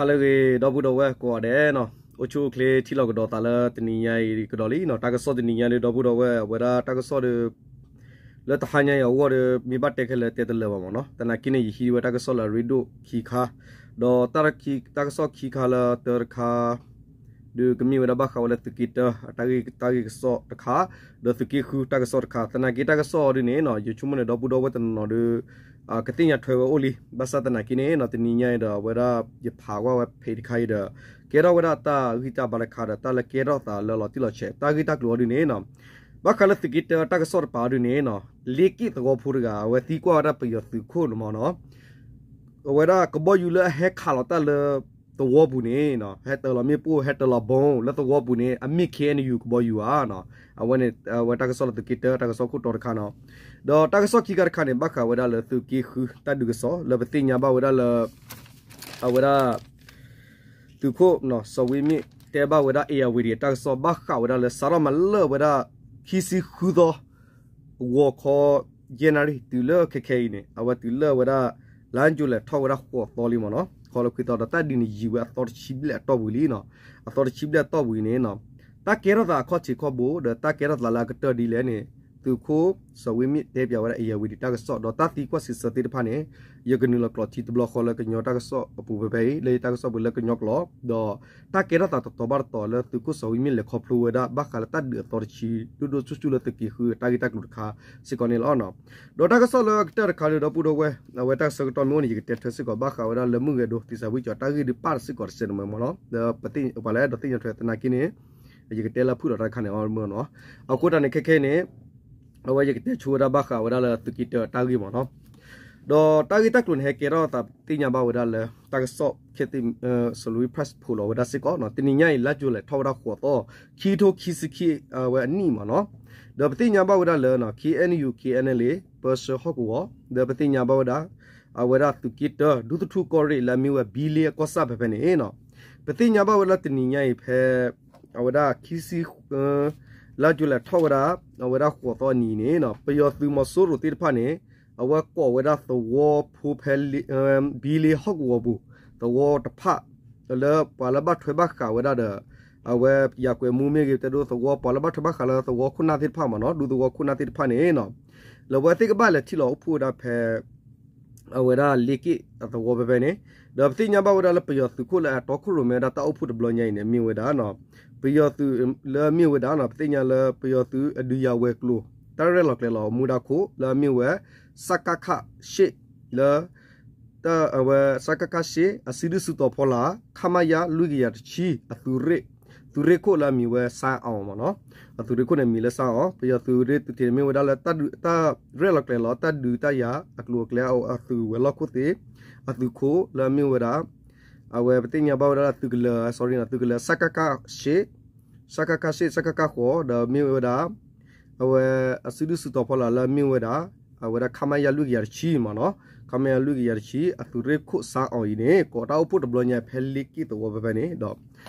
ဟါလၢအဂ့ၤ ဒီပုၢ်ဒီဝဲၢ်ကိးဂၤဒဲးနီၤ, အိၣ်ဆူၣ်အိၣ်ချ့ထံလီၢ်ကဒီးသးလၢတနံၤညါအံၤကဒီးလံနီၤ. တၢ်ကစီၣ်တနံၤညါဒီး ဒီပုၢ်ဒီဝဲၢ် အဝဲဒၣ်တၢ်ကစီၣ်ဒီး လၢတဟါညါအံၤအဂီၢ်ဒီး မ့ၢ်ဘၣ်တဲခဲလၢာ်တဲတလၢာ်ဘၣ်မ့ၢ်နီၤ. သနာ်က့န့ၣ် ယဟံးဝဲတၢ်ကစီၣ်လၢအရ့ဒိၣ်ခံခါ, ဒီးတၢ်ကစီၣ်ခံခါလၢတၢတခါ ဒီးကမ့ၢ်ဝဲဒၣ်ဘၣ်ဃးဝဲလၢသုးက့တၢ အတၢ်ဂ့ၢ်တၢ်ဂ့ၢ်ကစီၣ်တခါ, ဒီးသုးက့ဃုတၢ်ကစီၣ်တခါ. သနာ်က့တၢ်ကစီၣ်အီၤဒ်န့ၣ်နီၤ ယဆိကမိၣ်န့ၣ် ဒီပုၢ်ဒီဝဲၢ်တနီၤနီၤဒီး ကသ့ၣ်ညါထွဲဝဲအိၣ်လံ. ဘၣ်ဆၣ်သနာ်က့န့ၣ်နီၤ တနံၤညါအံၤဒီး အဝဲဒၣ်ယဖးကွၢ်ဝဲဖဲတခါအံၤဒီး ကဲထီၣ်ဝဲဒၣ်တၢ်ဂံၢ်တၢ်ဘါတခါဒီး တၢ်လၢကဲထီၣ်သးလၢလီၤတံၢ်လီၤဆဲး တၢ်ဂ့ၢ်တၢ်ကျိၤအီၤဒ်န့ၣ်နီၤ ဘၣ်ဃးလၢသုးက့တၢတၢ်ကစီၣ်တပၤအီၤဒ်န့ၣ်နီၤ လ့က့ၣ်သဝီဖိတဂၤ အဝဲသံကွၢ်ဝဲဒၣ်ပယီၤသုးခိၣ်န့ၣ်မ့ၢ်နီၤ အဝဲဒၣ်ကဘီယူၤလၢအဟဲခးလီၤတၢ်လၢသဝီပူၤန့ၣ်နီၤ ဟဲတၢၤလီၤမ့ၣ်ပိၢ် ဟဲတၢၤလီၤဘီလၢသဝီပူၤန့ၣ် အမ့ၢ် K N U ကဘီယူၤဧါနီၤ. အဝဲန့ၣ် အဝဲတၢ်ကစီၣ်လၢသုးက့တၢ တၢ်ကစီၣ်ခိၣ်တီတခါနီၤ. ဒီးတၢ်ကစီၣ်ခံခါတခါန့ၣ် ဘၣ်ဃးဝဲဒၣ်လၢသုးက့ဃုတၢ်ဒုးကစီၣ် လၢပသ့ၣ်ညါဘၣ်ဝဲဒၣ်လၢ အဝဲဒၣ် သုးခိၣ်စီၤဝံမ့ၣ်တဲဘၣ်ဝဲဒၣ် အ့ၣ်ယၣ်ဝံၤဒံး တၢ်ကစီၣ်ဘၣ်ဃးဝဲဒၣ်လၢစးထီၣ်မၤလၢာ်ဝဲဒၣ် ခံဆံဃုသီ ဂီၤခီ ယဲၢ်နၣ်ရံၣ် တုၤလၢခဲခဲအံၤန့ၣ် အဝဲတုၤလၢဝဲဒၣ် လါယူၤလံ ထီၣ်ဝဲဒၣ်ဃိးသီလံမ့ၢ်နီၤ ခီလၢခွံသီဒီး တၢ်ဒုးန့ၣ်ယံာ်ဝဲအသီတဆံဘျဲၣ်အတီၢ်ပူၤလံနီၤ. အသီတဆံဘျဲၣ်အတီၢ်ပူၤအံၤန့ၣ်နီၤ တၢ်ကဲထီၣ်သးအခီၣ်ထံးခီၣ်ဘိ ဒီးတၢ်ကဲထီၣ်သးလၢအကတၢၢ်ဒ်လဲၣ်န့ၣ် သုးခိၣ်စီၤဝံမ့ၣ်တဲပၠးဝဲဒၣ် အ့ၣ်ယၣ်ဝံၤဒံး တၢ်ကစီၣ် ဒီးတၢ်သံကွၢ်စံးဆၢသ့ၣ်တဖၣ်န့ၣ် ယကနုာ်လီၤကျိးထံတဘျီဃီလၢကညီတၢ်ကစီၣ်အပူၤဖဲဖဲအံၤ လၢယတၢ်ကစီၣ်ပူၤလၢကညီကျိာ် ဒီးတၢ်ကဲထီၣ်သးတတီၤဘၣ်တတီၤလၢသုးခိၣ်စီၤဝံမ့ၣ်လဲၤခီဖျိဝဲဒၣ် ဘၣ်ဃးလၢတၢ်ဒုးအသီတဆံ ဒိၣ်ဒိၣ်ဆူၣ်ဆူၣ်လၢသုးက့ဃုအတၢ်ဂ့ၢ်တၢ်ကျိၤတခါစ့ၢ်ကီးန့ၣ်လီၤ. ဒီးတၢ်ကစီၣ်လၢအကတၢၢ်တခါဒီး ဒီပုၢ်ဒီဝဲၢ် အဝဲတၢ်ဆၢကတီၢ်မ့ၢ်အိၣ်န့ၣ် ယကတဲထွဲစ့ၢ်ကီး ဘၣ်ဃးဝဲဒၣ်လၢမုၢ်ဂဲၤဒိ သံၣ်စၢ်ဝံၣ်ကၠီၤ တၢ်ဂ့ၢ်ဒုးပၣ်တစ့ၢ်ကီးတစဲးန့ၣ်မ့ၢ်နီၤ ဒီးပှၤလၢအဲၣ်ဒိးသ့ၣ်ညါထွဲသနာ်က့န့ၣ် ယကတဲလၢဖုၣ်လီၤတၢ်တခါန့ၣ်အီၤမ့ၢ်နီၤ. အဃိတၢ်န့ၣ်ခဲခဲအံၤန့ၣ် အဝဲယကတဲဆိဝဲဒၣ်ဘၣ်ဃးဝဲဒၣ်လၢသုးက့တၢတၢ်ဂ့ၢ်မ့ၢ်နီၤ. ဒီးတၢ်ဂ့ၢ်တၢ်ကျိၤန့ၣ် ဟဲကဲထီၣ်သးသ့ၣ်ညါဘၣ်ဝဲဒၣ်လၢ တၢ်ကစီၣ် စီၤလူဝံၣ် Press ဖိးလီၤဝဲဒၣ်စ့ၢ်ကီးနီၤ တနံၤညါအံၤ လါယူၤလံ ထီၣ်ဝဲဒၣ်ဃိးသီ ခံထိခံဆံခံ အဝဲအနံၣ်မ့ၢ်နီၤ. ဒီးပသ့ၣ်ညါဘၣ်ဝဲဒၣ်လၢ K N U K N L A ပၢဆှၢဟီၣ်ကဝီၤ ဒီးပသ့ၣ်ညါဘၣ်ဝဲဒၣ် အဝဲဒၣ်သုးက့တၢ ဒူသထူၣ်ကီၢ်ရ့ၣ်လၢအမ့ၢ်ဝဲ ဘံလ့အကီၢ်ဆၣ်ဖဲဖဲန့ၣ်နီၤ. ပသ့ၣ်ညါဘၣ်ဝဲလၢတနံၤညါအံၤဖဲ အဝဲဒၣ်ခံဆံ လါယူၤလံ ထီၣ်ဝဲဒၣ် အဝဲဒၣ်ဃိးသီအနံၤန့ၣ်နီၤ ပယီၤသုးမီၤစိရိၤသ့ၣ်တဖၣ်န့ၣ် အဝဲကိးဝဲဒၣ်သဝီဖိဖဲ ဘံလ့ဟီၣ်ကဝီၤပူၤ သဝီတဖၣ် လၢပှၤလၢဘၣ်ထွဲဘၣ်ဃးဝဲဒၣ်ဒီး အဝဲယၤကွဲးမူမ့ၢ်ဂ့ၤ တဲဒိသဝီ ပှၤလၢဘၣ်ထွဲဘၣ်ဃးလၢသဝီခိၣ်နၢ်သ့ၣ်တဖၣ်မ့ၢ်နီၤ ဒူသဝီခိၣ်နၢ်သ့ၣ်တဖၣ်န့ၣ်နီၤ လၢအဝဲသ့ၣ်ကဘၣ်လဲၤထံၣ်လီၤအိၣ်ဖှိၣ်ဝဲဒၣ်ဖဲ အဝဲဒၣ်လ့က့ၣ်အသဝီဖဲဖဲန့ၣ် ဒီးပသ့ၣ်ညါဘၣ်ဝဲဒၣ်လၢပယီၤသုးခိၣ်လၢအတီခိၣ်ရိၣ်မဲဝဲဒၣ်တၢ်အိၣ်ဖှိၣ်တဘျီညါအံၤန့ၣ် မ့ၢ်ဝဲဒၣ်နီၤ ပယီၤသုးလၢအမ့ၢ်ဝဲဒၣ်နီၤ ပသ့ၣ်ညါလၢပယီၤသုးအဒုးယၤဝဲၤကျိၤ တၢ်ရဲၣ်လီၤကျဲၤလီၤမူဒါခိၣ် လၢအမ့ၢ်ဝဲ စကခ ရှစ် လၢ တၢ်အဝဲ စကခ ရှစ် အစုဒုၣ်စုတီၤဖီလာ် ခမရ လွံၢ်ကယၤတဆံ အသုးရ့ၣ် သုးရ့ၣ်ခိၣ်လၢအမံၤဝဲ စၢ်အီၤမ့ၢ်နီၤ အသုးရ့ၣ်ခိၣ်န့ၣ်မံၤလၢစၢ်အီၤ ပယီၤသုးရ့ၣ်သုးထံးန့ၣ်မ့ၢ်ဝဲဒၣ်လၢ တၢ်ရဲၣ်လီၤကျဲၤလီၤ တၢ်ဒုးတၢ်ယၤအကျိၤအကျဲ အသုးဝဲၤလီၢ်ခိၣ်သ့ၣ် အသုးခိၣ်လၢအမ့ၢ်ဝဲဒၣ် အဝဲပသ့ၣ်ညါဘၣ်ဝဲဒၣ်လၢသုးကလၢၤ sorry သုးကလၢၤ စကခ ရှစ် စကခ ရှစ် စကခ ဃိး ဒီးမ့ၢ်ဝဲဒၣ် အဝဲအစုဒုၣ်စုတီၤဖီလာ်လၢအမ့ၢ်ဝဲဒၣ် အဝဲဒၣ် ခမရ လွံၢ်ကယၤတဆံမ့ၢ်နီၤ ခမရ လွံၢ်ကယၤတဆံ အသုးရ့ၣ်ခိၣ်စၢ်အီၤအံၤန့ၣ် ကိးတၢ်အိၣ်ဖှိၣ်တဘျီညါဖဲလ့က့ၣ်သဝီဖဲဖဲန့ၣ်ဒီး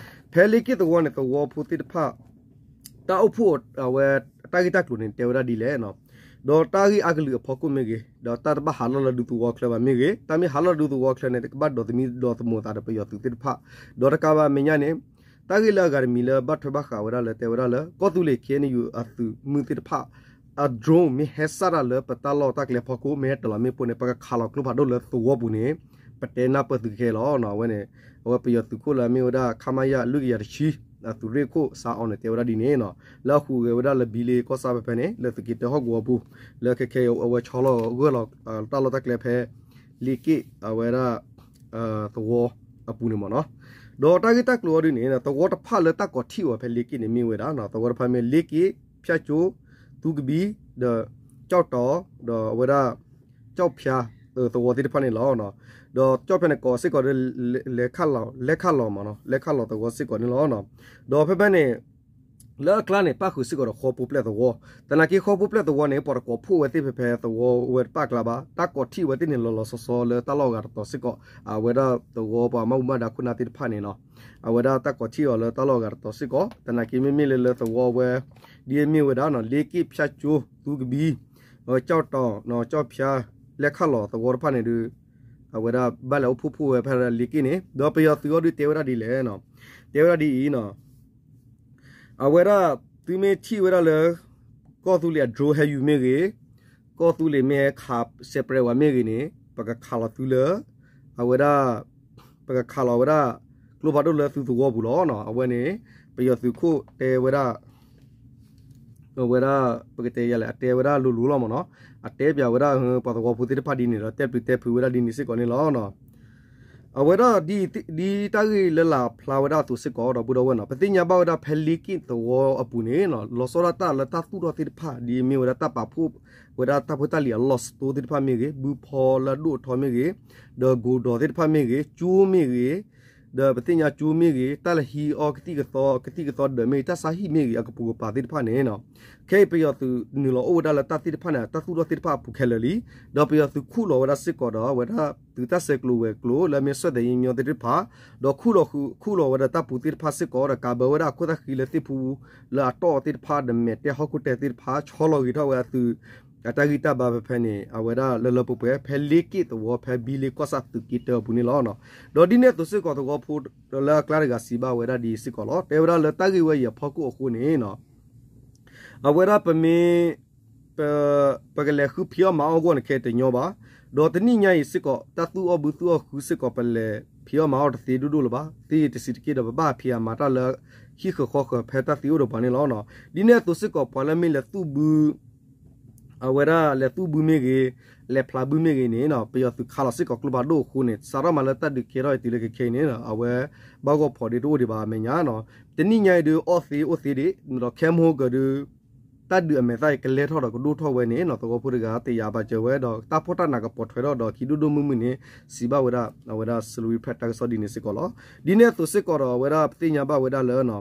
ဖဲလ့က့ၣ်သဝီန့ၣ် သဝီဖိသ့ၣ်တဖၣ် တၢ်အိၣ်ဖှိၣ်အဝဲ တၢ်ဂ့ၢ်တၢ်ကျိၤန့ၣ် တဲဝဲဒၣ်ဒ်လဲၣ်နီၤ ဒီးတၢ်ဂ့ၢ်အါကလုာ်အဖီခိၣ်မ့ၢ်ဂ့ၤ ဒီးတၢ်တဘၣ်ဟးလီၢ်လၢဒူသဝီချၢဘၣ်မ့ၢ်ဂ့ၤ တၢ်မ့ၢ်ဟးလီၢ်ဒူသဝီချၢန့ၣ် ကဘၣ်ဒိးသမံသမိးသးဒီးပယီၤသုးသ့ၣ်တဖၣ် ဒီးတကးဘၣ်မဲာ်ညါန့ၣ် တၢ်ဂ့ၢ်လၢအဂၤတမံၤလၢဘၣ်ထွဲဘၣ်ဃးဝဲဒၣ်လၢတဲဝဲဒၣ်လၢ ကီၢ်သူလ့ၤ ခ့ၣ်အဲၣ်ယူၣ် အသုးမုၢ်သ့ၣ်တဖၣ် အ drone မ့ၢ်ဟဲစၢ်တၢ်လၢပတၢ်လီၢ်တၢ်ကျဲဖီခိၣ် မ့ၢ်ဟဲတၢၤလီၤမ့ၣ်ပိၢ်န့ၣ် ပကခးလီၤကျိဖးဒိၣ်လၢသဝီပူၤန့ၣ် ပတဲနၢ်ပၢၢ်သုခဲလီၤနီၤ အဝဲန့ၣ် အဝဲပယီၤသုးခိၣ်လၢအမ့ၢ်ဝဲဒၣ် ခမရ လွံၢ်ကယၤတဆံ အသုးရ့ၣ်ခိၣ်စၢ်အီၤန့ၣ် တဲဝဲဒၣ်ဒ်န့ၣ်နီၤ လၢအဟူးဂဲၤဝဲဒၣ်လၢဘံလ့ကီၢ်ဆၣ်ဖဲဖဲန့ၣ် လၢသုးက့တၢဟီၣ်ကဝီၤပူၤ လၢခဲခဲအံၤအဝဲဆီလီၤဂၢၢ်လီၤတၢ်လီၢ်တၢ်ကျဲဖဲ လ့က့ၣ်အဝဲဒၣ် သဝီအပူၤန့ၣ်မ့ၢ်နီၤ ဒီးတၢ်ဂ့ၢ်တၢ်ကျိၤအီၤဒ်န့ၣ် သဝီတဖၣ်လၢတၢ်ကိးထီၣ်အီၤဖဲလ့က့ၣ်န့ၣ်မ့ၢ်ဝဲဒၣ် သဝီတဖၣ်မ့ၢ်လ့က့ၣ် ဖၠၣ်ကၠိ သူကဘံ ဒီး ကၠီၣ်တီၤ ဒီးအဝဲဒၣ် ကၠီၣ်ဖၠါ သဝီသ့ၣ်တဖၣ်န့ၣ်လီၤ. ဒီးကၠီၣ်ဖၠါန့ၣ်ကိးစ့ၢ်ကီးဒီး လဲၤခးလီၤ လဲၤခးလီၤမ့ၢ်နီၤ လဲၤခးလီၤသဝီစ့ၢ်ကီးန့ၣ်လီၤ. ဒီးဖဲဖဲန့ၣ် လၢအကျါန့ၣ် ပၣ်ဃုာ်စ့ၢ်ကီးဒီးဃီဖိပျဲၢ်သဝီ, သနာ်က့ဃီဖိပျဲၢ်သဝီန့ၣ် ပှၤတကိးဖှိၣ်ဝဲသ့ၣ်ဖဲဖဲသဝီဝဲတပၣ်အကျါဘၣ်, တၢ်ကိးထီၣ်ဝဲသ့ၣ်န့ၣ်လီၤလီၤဆီဆီလၢတၢ်လီၢ်အဂၤတတီၤစ့ၢ်ကီး, အဝဲဒၣ်သဝီပှၤမၤဘူၣ်မၤဒါခိၣ်နၢ်သ့ၣ်တဖၣ်န့ၣ်နီၤ, အဝဲဒၣ်တၢ်ကိးထီၣ်အီၤလၢတၢ်လီၢ်အဂၤတတီၤစ့ၢ်ကီး, သနာ်က့မ့မ့ၢ်လၢလၢသဝီဝဲ ဒ်အမ့ၢ်ဝဲဒၣ်နီၤ လ့က့ၣ် ဖၠၣ်ကၠိ သူကဘံ ကၠီၣ်တီၤ ကၠီၣ်ဖၠါ လဲၤခးလီၤသဝီတဖၣ်န့ၣ်ဒီး အဝဲဒၣ်ဘၣ်လဲၤအိၣ်ဖှိၣ်ဖှိၣ်ဝဲဖဲလ့က့ၣ်န့ၣ် ဒီးပယီၤသုးအီၤဒုးတဲဝဲဒၣ်ဒ်လဲၣ်နီၤ, တဲဝဲဒၣ်ဒ်အံၤနီၤ, အဝဲဒၣ်သုမ့ၢ်ထံၣ်ဝဲဒၣ်လၢ ကီၢ်သူလ့ၤအ drone ဟဲယူၤမ့ၢ်ဂ့ၤ, ကီၢ်သူလ့ၤမ့ၢ်ဟဲခး separate ဝဲမ့ၢ်ဂ့ၤန့ၣ် ပကခးလီၤသုလၢ အဝဲဒၣ် ပကခးလီၤဝဲဒၣ် ကျိဖးဒိၣ်လၢသုသဝီပူၤလီၤ. အဝဲန့ၣ် ပယီၤသုးခိၣ်တဲဝဲဒၣ် အဝဲဒၣ် ပကတဲယၤလဲၣ် အတဲဝဲဒၣ်လိၤလိၤလီၤမ့ၢ်နီၤ, အတဲပၠးဝဲဒၣ် ပှၤသဝီဖိသ့ၣ်တဖၣ်ဒ်န့ၣ်ဒီး တဲပျုၤတဲဖုးဝဲဒၣ်ဒ်န့ၣ်စ့ၢ်ကီးန့ၣ်လီၤ. အဝဲဒၣ် ဒ်တၢ်ဂ့ၢ်လၢလာ်ဖျါဝဲဒၣ်အသိးစ့ၢ်ကီး ဒီပုၢ်ဒီဝဲၢ်နီၤ, ပသ့ၣ်ညါဘၣ်ဝဲဒၣ်ဖဲလ့က့ၣ်သဝီအပူၤန့ၣ် လီၤဆီဒၣ်တၢ်လၢတၢ်သူၣ်ထီၣ်သ့ၣ်တဖၣ် ဒ်မ့ၢ်ဝဲဒၣ်တၢ်ပာ်ဖှိၣ်ဝဲဒၣ်တၢ်ဖိတၢ်လံၤအလီၢ်စတိသ့ၣ်တဖၣ်မ့ၢ်ဂ့ၤ, ဘုဖီလၢအဒိၣ်အထီမ့ၢ်ဂ့ၤ, ဒီးကိးဒီးသ့ၣ်တဖၣ်မ့ၢ်ဂ့ၤ, ကၠိမ့ၢ်ဂ့ၤ, ဒီးပသ့ၣ်ညါကၠိမ့ၢ်ဂ့ၤ, တၢ်လၢဟံးအီကသံၣ်ကသီ ကသံၣ်ကသီဒၢးမ့ၢ်ဂ့ၤ, တၢ်ဆါဟံၣ်မ့ၢ်ဂ့ၤ အကပိာ်ကပၤသ့ၣ်တဖၣ်န့ၣ် ခဲအံၤပယီၤသုးနုာ်လီၤအိၣ်ဝဲဒၣ်လၢတၢ်သ့ၣ်တဖၣ်န့ၣ် တၢ်သူၣ်ထီၣ်သ့ၣ်တဖၣ်အပူၤခဲလၢာ်လံ, ဒီးပယီၤသုးခူၣ်လီၤဝဲဒၣ်စ့ၢ်ကီးဒီးအဝဲဒၣ်သုးတၢ်ဆဲးကျိးဝဲၤကျိၤလၢအမ့ၢ်ဆဲးသဲးယံၤညီသ့ၣ်တဖၣ်, ဒီးခူၣ်လီၤဃုာ် ခူၣ်လီၤဝဲဒၣ်တၢ်ပူၤသ့ၣ်တဖၣ်စ့ၢ်ကီး ဒီးကးဘၢဝဲဒၣ်အခိၣ်သၣ်ဃံလၢသ့ၣ်ဖူ လၢအတီၢ်သ့ၣ်တဖၣ် ဒီးမဲာ်တဲဟီၣ်ခိၣ်တဲသ့ၣ်တဖၣ် ဆီလီၤဂ့ၤထီၣ်ဝဲအသုး အတၢ်ဂံၢ်တၢ်ဘါဖဲဖဲန့ၣ် အဝဲဒၣ်လၢလၢပှဲၤပှဲၤ ဖဲလ့က့ၣ်သဝီ ဖဲဘံလ့ကီၢ်ဆၣ်သုးက့တၢအပူၤန့ၣ်လီၤ. ဒီးဒ်န့ၣ်အသိးစ့ၢ်ကီးသဝီဖိလၢအကျါတဂၤစံးဘၣ်ဝဲဒၣ်ဒ်စ့ၢ်ကီးလီၤ. တဲဝဲဒၣ်လၢတၢ်ဂ့ၢ်ဝဲအံၤအဖီခိၣ်အဃိန့ၣ် အဝဲဒၣ်ပမ့ၢ် ပ ပကလဲၤဃုဖံးအီၣ်မၤအီၣ်အဂီၢ်န့ၣ် ခဲအံၤတညီဘၣ်. ဒီးတနံၣ်ညါအံၤစ့ၢ်ကီး တၢ်သူၣ်အီၣ်ဘုသူၣ်အီၣ်ဟုစ့ၢ်ကီး ပလဲၤဖံးအီၣ်မၤအီၣ်တသ့ဒိၣ်ဒိၣ်လၢၤဘၣ်. သ့တဆံးတက့ၢ်ဒီး ပဘၣ်ဖံးအမၤတၢ်လၢ ဟံၣ်ဃၢၤဃီဃၢၤဖဲတၢ်သံအိၣ်ဒီးပှၤန့ၣ်လီၤ. ဒ်န့ၣ်အသိးစ့ၢ်ကီး ပှၤလၢမ့ၢ်လဲၤသူၣ်ဘု အဝဲဒၣ်လဲၤသူၣ်ဘုမ့ၢ်ဂ့ၤ, လဲၤဖျါဘုမ့ၢ်ဂ့ၤန့ၣ် ပယီၤသုးခးလီၤစ့ၢ်ကီးကျိဖးဒိၣ်အဃိန့ၣ် စးထီၣ်မးလၢတၢ်ဒုးကဲထီၣ်အံၤတုၤလၢခဲခဲအံၤန့ၣ် အဝဲဘၣ်ဂီၢ်ဖီၣ်ဒ့တအိၣ်ဒံးဘၣ်အမဲာ်ညါနီၤ. တနံၣ်ညါအံၤဒုးအီၣ်သ့အိၣ်သ့ဒံး ဒီးခဲမုၢ်ဟိကၢၤဒုး တၢ်ဒုးအမဲာ်သၣ်အံၤကလဲၤထီၣ်ဒီးကဒိၣ်ထီၣ်ဝဲန့ၣ်နီၤ သဝီဖိတဂၤတယာ်ဘၣ်စၢၤဝဲ ဒီးတၢ်ဖှီၣ်တၢ်နးကပီၤထွဲထီၣ်ဒီးခံဒိၣ်ဒိၣ်မုၢ်မုၢ်န့ၣ် စံးဘၣ်ဝဲဒၣ် အဝဲဒၣ် Salween Press တၢ်ကစီၣ်ဒ်န့ၣ်စ့ၢ်ကီးလီၤ. ဒ်န့ၣ်အသိးစ့ၢ်ကီးဒီး အဝဲဒၣ်ပသ့ၣ်ညါဘၣ်ဝဲဒၣ်လၢ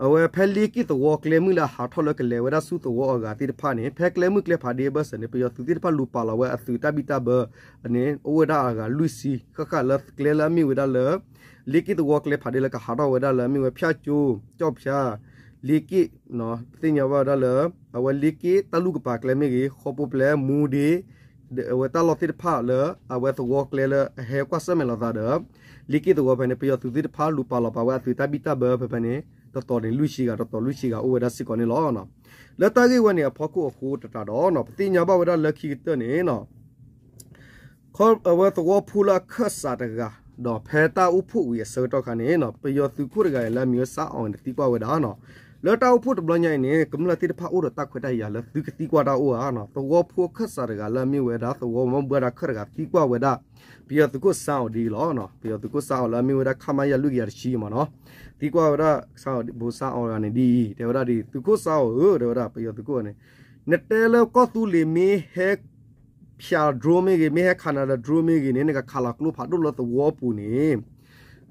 အဝဲဖဲလ့က့ၣ်သဝီကျဲမုၢ်လၢအဟးထီၣ်လၢကလဲၤဝဲဒၣ်ဆူသဝီအဂၤသ့ၣ်တဖၣ်န့ၣ် ဖဲကျဲမုၢ်ကျဲဖးဒ့အဘၢၣ်စၢၤန့ၣ် ပယီၤသုးသ့ၣ်တဖၣ်လူၤပာ်လီၤဝဲအသုးတၢ်ဘံၣ်တၢ်ဘၢန့ၣ် အိၣ်ဝဲဒၣ်အဂၤလွံၢ်ဆံ ဃၣ်ဃၣ်လၢကျဲလၢအမ့ၢ်ဝဲဒၣ်လၢ လ့က့ၣ်သဝီကျဲဖးဒ့လၢကဟးထီၣ်ဝဲဒၣ်လၢအမ့ၢ်ဝဲဖၠၣ်ကၠိ ကၠီၣ်ဖၠါ လ့က့ၣ် ပသ့ၣ်ညါဘၣ်ဝဲဒၣ်လၢ အဝဲလ့က့ၣ်တၢ်လူၢ်ကပၤကျဲမ့ၢ်ဂ့ၤ ဃီဖိပျဲ မူဒ့ အဝဲတၢ်လီၢ်သ့ၣ်တဖၣ်လၢအဝဲသဝီကျဲလၢအဟဲကွၢ်ဆၢၣ်မဲာ်လိာ်သးဒီး လ့က့ၣ်သဝီဖဲန့ၣ် ပယီၤသုးသ့ၣ်တဖၣ်လူၤပာ်လီၤပာ်ဝဲအသုးတၢ်ဘံၣ်တၢ်ဘၢဖဲဖဲန့ၣ် တတီၤန့ၣ်လွံၢ်ဆံဂၤ တတီၤလွံၢ်ဆံဂၤအိၣ်ဝဲဒၣ်စ့ၢ်ကီးန့ၣ်လီၤ. လၢတၢ်ဂ့ၢ်ဝဲန့ၣ်အဖီခိၣ်အဃိတတးဒီး ပသ့ၣ်ညါဘၣ်ဝဲဒၣ်လၢခံကတၢၢ်န့ၣ် အဝဲသဝီဖိလၢအခၢၣ်စးတဂၤ ဒီးဖဲတၢ်အိၣ်ဖှိၣ်ဝံၤအဆၢကတီၢ်ခါန့ၣ် ပယီၤသုးခိၣ်တဂၤအံၤလၢအမံၤဝဲစါအီၤန့ၣ်သံကွၢ်ဝဲဒၣ်နီၤ. လၢတၢ်အိၣ်ဖှိၣ်တဘျီညါအံၤန့ၣ် ကမျၢၢ်သ့ၣ်တဖၣ်အိၣ်ဒီးတၢ်ခွဲးတၢ်ယာ်လၢသုကသံကွၢ်တၢ်အိၣ်ဧါနီၤ. သဝီဖိအခၢၣ်စးတဂၤလၢအမ့ၢ်ဝဲဒၣ် သဝီမီၢ်ဘှါတၢ်ခၢၣ်တဂၤသံကွၢ်ဝဲဒၣ် ပယီၤသုးခိၣ်စါအီၤဒ်အံၤလီၤ. ပယီၤသုးခိၣ်စါအီၤလၢအမ့ၢ်ဝဲဒၣ် ခမရ လွံၢ်ကယၤတဆံမ့ၢ်နီၤ သံကွၢ်ဝဲဒၣ် စါအီၤ ဘိစါအီၤတဂၤန့ၣ်ဒ်အံၤ တဲဝဲဒၣ်ဒ်အံၤ သုးခိၣ်စါအီၤဧၢ တဲဝဲဒၣ် ပယီၤသုးခိၣ်န့ၣ် နတဲလၢကီၢ်သူလ့ၤမ့ၢ်ဟဲ ဖၠး drone မ့ၢ်ဂ့ၤ မ့ၢ်ဟဲခးနၤဒီး drone မ့ၢ်ဂ့ၤန့ၣ် နကခးလီၤကျိဖးဒိၣ်လၢသဝီပူၤန့ၣ်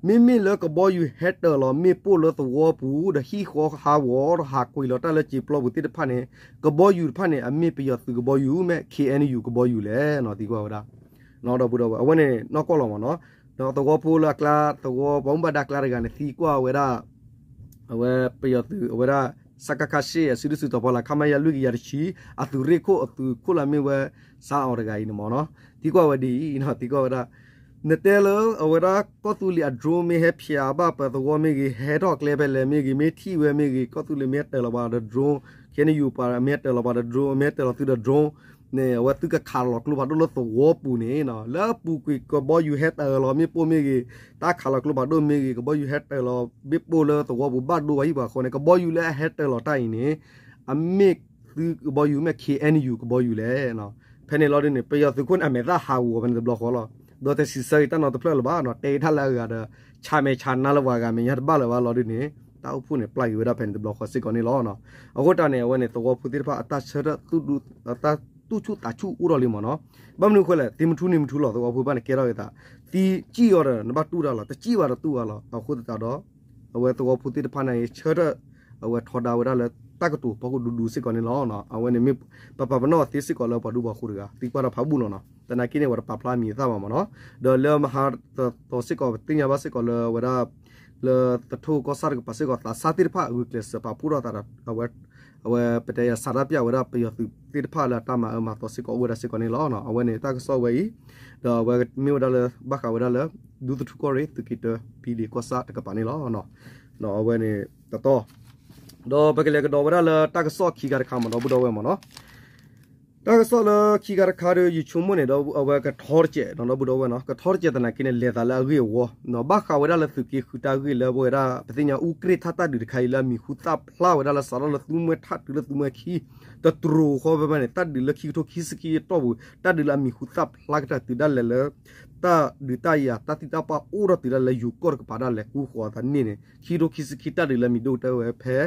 မ့မ့ၢ်လၢကဘီယူၤဟဲတၢၤလီၤမ့ၣ်ပိၢ်လၢသဝီပူၤ ဒီးဟံၣ်ဃီဟးဂီၤ ဒီးဟးကွံာ်လီၤတၢ်လၢစံာ်ပျီပူၤသ့ၣ်တဖၣ်န့ၣ် ကဘီယူၤတဖၣ်န့ၣ် အမ့ၢ်ပယီၤသုးကဘီယူၤ မ့ၢ် ခ့ၣ်အဲၣ်ယူၣ် ကဘီယူၤလဲၣ်နီၤ သံကွၢ်ဝဲဒၣ် ဒီပုၢ်ဒီဝဲၢ် အဝဲန့ၣ်နီၢ်ကီၢ်လီၤမ့ၢ်နီၤ ဒီးသဝီဖိလၢအကျါ သဝီပှၤမူဘၣ်ဒါကျါတဂၤန့ၣ် သံကွၢ်ဝဲဒၣ် အဝဲပယီၤသုး အဝဲဒၣ် စကခ ရှ့ အစုဒုၣ်စုတီၤဖီလာ် ခမရ လွံၢ်ကယၤတဆံ အသုးရ့ၣ်ခိၣ် အသုးခိၣ်လၢအမ့ၢ်ဝဲ စါအီၤတဂၤအံၤန့ၣ်မ့ၢ်နီၤ သံကွၢ်ဝဲဒ်အံၤ သံကွၢ်ဝဲဒၣ် နတဲလၢအဝဲဒၣ်ကီၢ်သူလ့ၤအ drone မ့ၢ်ဟဲဖၠးဘၣ်ပသဝီမ့ၢ်ဂ့ၤ ဟဲထီၣ်ကျဲဖဲလဲၣ်မ့ၢ်ဂ့ၤ မ့ၢ်ထံၣ်ဝဲမ့ၢ်ဂ့ၤ ကီၢ်သူလ့ၤမ့ၢ်ဟဲတၢၤလီၤပှၤဒီး drone ခ့ၣ်အဲၣ်ယူၣ်ပှၤမ့ၢ်ဟဲတၢၤလီၤပှၤဒီး drone မ့ၢ်ဟဲတၢၤလီၤသုဒီး drone န့ၣ် အဝဲသုကခးလီၤကျိဖးဒိၣ်လၢသဝီပူၤန့ၣ် လၢအပူၤကွံာ်ကဘီယူၤဟဲတၢၤလီၤမ့ၣ်ပိၢ်မ့ၢ်ဂ့ၤ တၢ်ခးလီၤကျိဖးဒိၣ်မ့ၢ်ဂ့ၤ ကဘီယူၤဟဲတၢၤလီၤမ့ၣ်ပိၢ်လၢသဝီပူၤဘၣ်ဒိဝဲဟံၣ်ပှၤဃီန့ၣ် ကဘီယူၤလၢအဟဲတၢၤလီၤတၢ်အံၤန့ၣ် အမ့ၢ်သုကဘီယူၤမ့ၢ် ခ့ၣ်အဲၣ်ယူၣ် ကဘီယူၤလဲၣ် ဖဲန့ၣ်လီၤဒ်န့ၣ် ပယီၤသုးခိၣ်န့ၣ် အမဲာ်သၣ်ဟးဂီၤဖဲန့ၣ်တဘျီဃီလီၤ ဒီးတစံးဆၢအံၤတၢ်နီတဖျၢၣ်လၢၤဘၣ်နီၤ တဲတၢ်လၢအဂၤဒီး ဆၣ်မဲာ်ဆၣ်နါလၢပှၤဂၤမဲာ်ညါတဘၣ်လၢၤဘၣ်လီၤဒ်န့ၣ် တၢ်အိၣ်ဖှိၣ်န့ၣ် ပျၢ်က့ၤဝဲဒၣ်ဖဲန့ၣ်တဘျီဃီစ့ၢ်ကီးန့ၣ်လီၤ. အဃိတၢ်န့ၣ် အဝဲန့ၣ် သဝီဖိသ့ၣ်တဖၣ်အတၢ်ဆၢထၢၣ် တၢ်သူၣ်ဆူၣ်သးဆူၣ်အိၣ်ထီၣ်လံမ့ၢ်နီၤ ဘၣ်မနုၤအဃိလဲၣ် သ့မထူန့ၣ်မထူလီၤ သဝီဖိဘၣ်န့ၣ် ကဲထီၣ်က့ၤသး သံစံၣ်အီၤဒီး နဘၣ်တူၢ်တၢ်လီၤ တစံၣ်ဘၣ်ဒီးတူၢ်အီၤလီၤ အဃိသတးဒီး အဝဲသဝီဖိသ့ၣ်တဖၣ်န့ၣ် ဆၢထၢၣ် အဝဲထီဒါဝဲဒၣ်လၢတၢ်ကတိၤဖီခိၣ်ဒူဒူစ့ၢ်ကီးန့ၣ်လီၤ. အဝဲန့ၣ်မ့ၢ် ပပာ်ပနီၣ်အီၤသ့စ့ၢ်ကီးလၢပှၤဒူပှၤဃိၤတဂၤ သံကွၢ်တၢ်ဖးဘူၣ်လီၤနီၤ သနာ်က့န့ၣ် ပှၤတပာ်ဖျါအမံၤအသၣ်ဘၣ်မ့ၢ်နီၤ ဒီးလၢမဟါသီစ့ၢ်ကီး ပသ့ၣ်ညါဘၣ်စ့ၢ်ကီးလၢအဝဲဒၣ် လၢသထူၣ်ကီၢ်ဆၣ်တကပၤစ့ၢ်ကီး သးစၢ်သ့ၣ်တဖၣ် ဂုာ်ကျဲးစၢးပာ်ဖှိၣ်ထီၣ်သးဒီး အဝဲ အဝဲပတဲယၤစးထီၣ်ပျၢ်ဝဲဒၣ်ပယီၤသုးသ့ၣ်တဖၣ်လၢအတၢ်မၤအၢမၤသီစ့ၢ်ကီးအိၣ်ဝဲဒၣ်စ့ၢ်ကီးန့ၣ်လီၤ. အဝဲန့ၣ်တၢ်ကစီၣ်ဝဲအံၤ ဒီးအဝဲမ့ၢ်ဝဲဒၣ်လၢ ဘၣ်ဃးဝဲဒၣ်လၢ ဒူသထူကီၢ်ရ့ၣ် သုးက့တၢ ပံၤဒ့ကီၢ်ဆၣ်တကပၤန့ၣ်လီၤ. အဝဲန့ၣ်တတီၢ် ဒီးပကလဲၤကဒီးဝဲဒၣ်လၢတၢ်ကစီၣ်ခံခါတခါမ့ၢ်နီၤ ဒီပုၢ်ဒီဝဲၢ်မ့ၢ်နီၤ. တၢ်ကစီၣ်လၢခံခါတခါဒီး ယဆိကမိၣ်န့ၣ်ဒီး အဝဲကထီတစဲးနီၤ ဒီပုၢ်ဒီဝဲၢ်နီၤ ကထီတစဲးသနာ်က့န့ၣ် လဲၤသးလၢအဂ့ၢ်အဝီနီၤ ဘၣ်ဃးဝဲဒၣ်လၢသုးက့ဃုတၢ်ဂ့ၢ်လၢပဝဲဒၣ် ပသ့ၣ်ညါအူကြ့ၢ်ထၢၣ်တၢ်ဒုးတခါအံၤလၢအမံၤဟူသၣ်ဖျါဝဲဒၣ်လၢ စးထီၣ်လၢသူမှဲထးတုၤလၢသူမှဲခံ တတြိၤဃီဖဲဖဲန့ၣ် တၢ်ဒုးလၢခံကထိခံဆံခံအတီၢ်ပူၤ တၢ်ဒုးလၢအမံၤဟူသၣ်ဖျါကတၢၢ်တုၤဒၣ်လဲာ်လၢ တၢ်ဒုးတၢ်ယၤ တၢ်သံတၢ်ပှၢ်အိၣ်ထီၣ်တုၤဒၣ်လဲာ်ယူၤကီၢ်တကပၤဒၣ်လဲာ် ကူဃီၤအသးန့ၣ်န့ၣ် ခံကထိခံဆံခံတၢ်ဒုးလၢအမံၤဒိၣ်ကတၢၢ်ဝဲဖဲ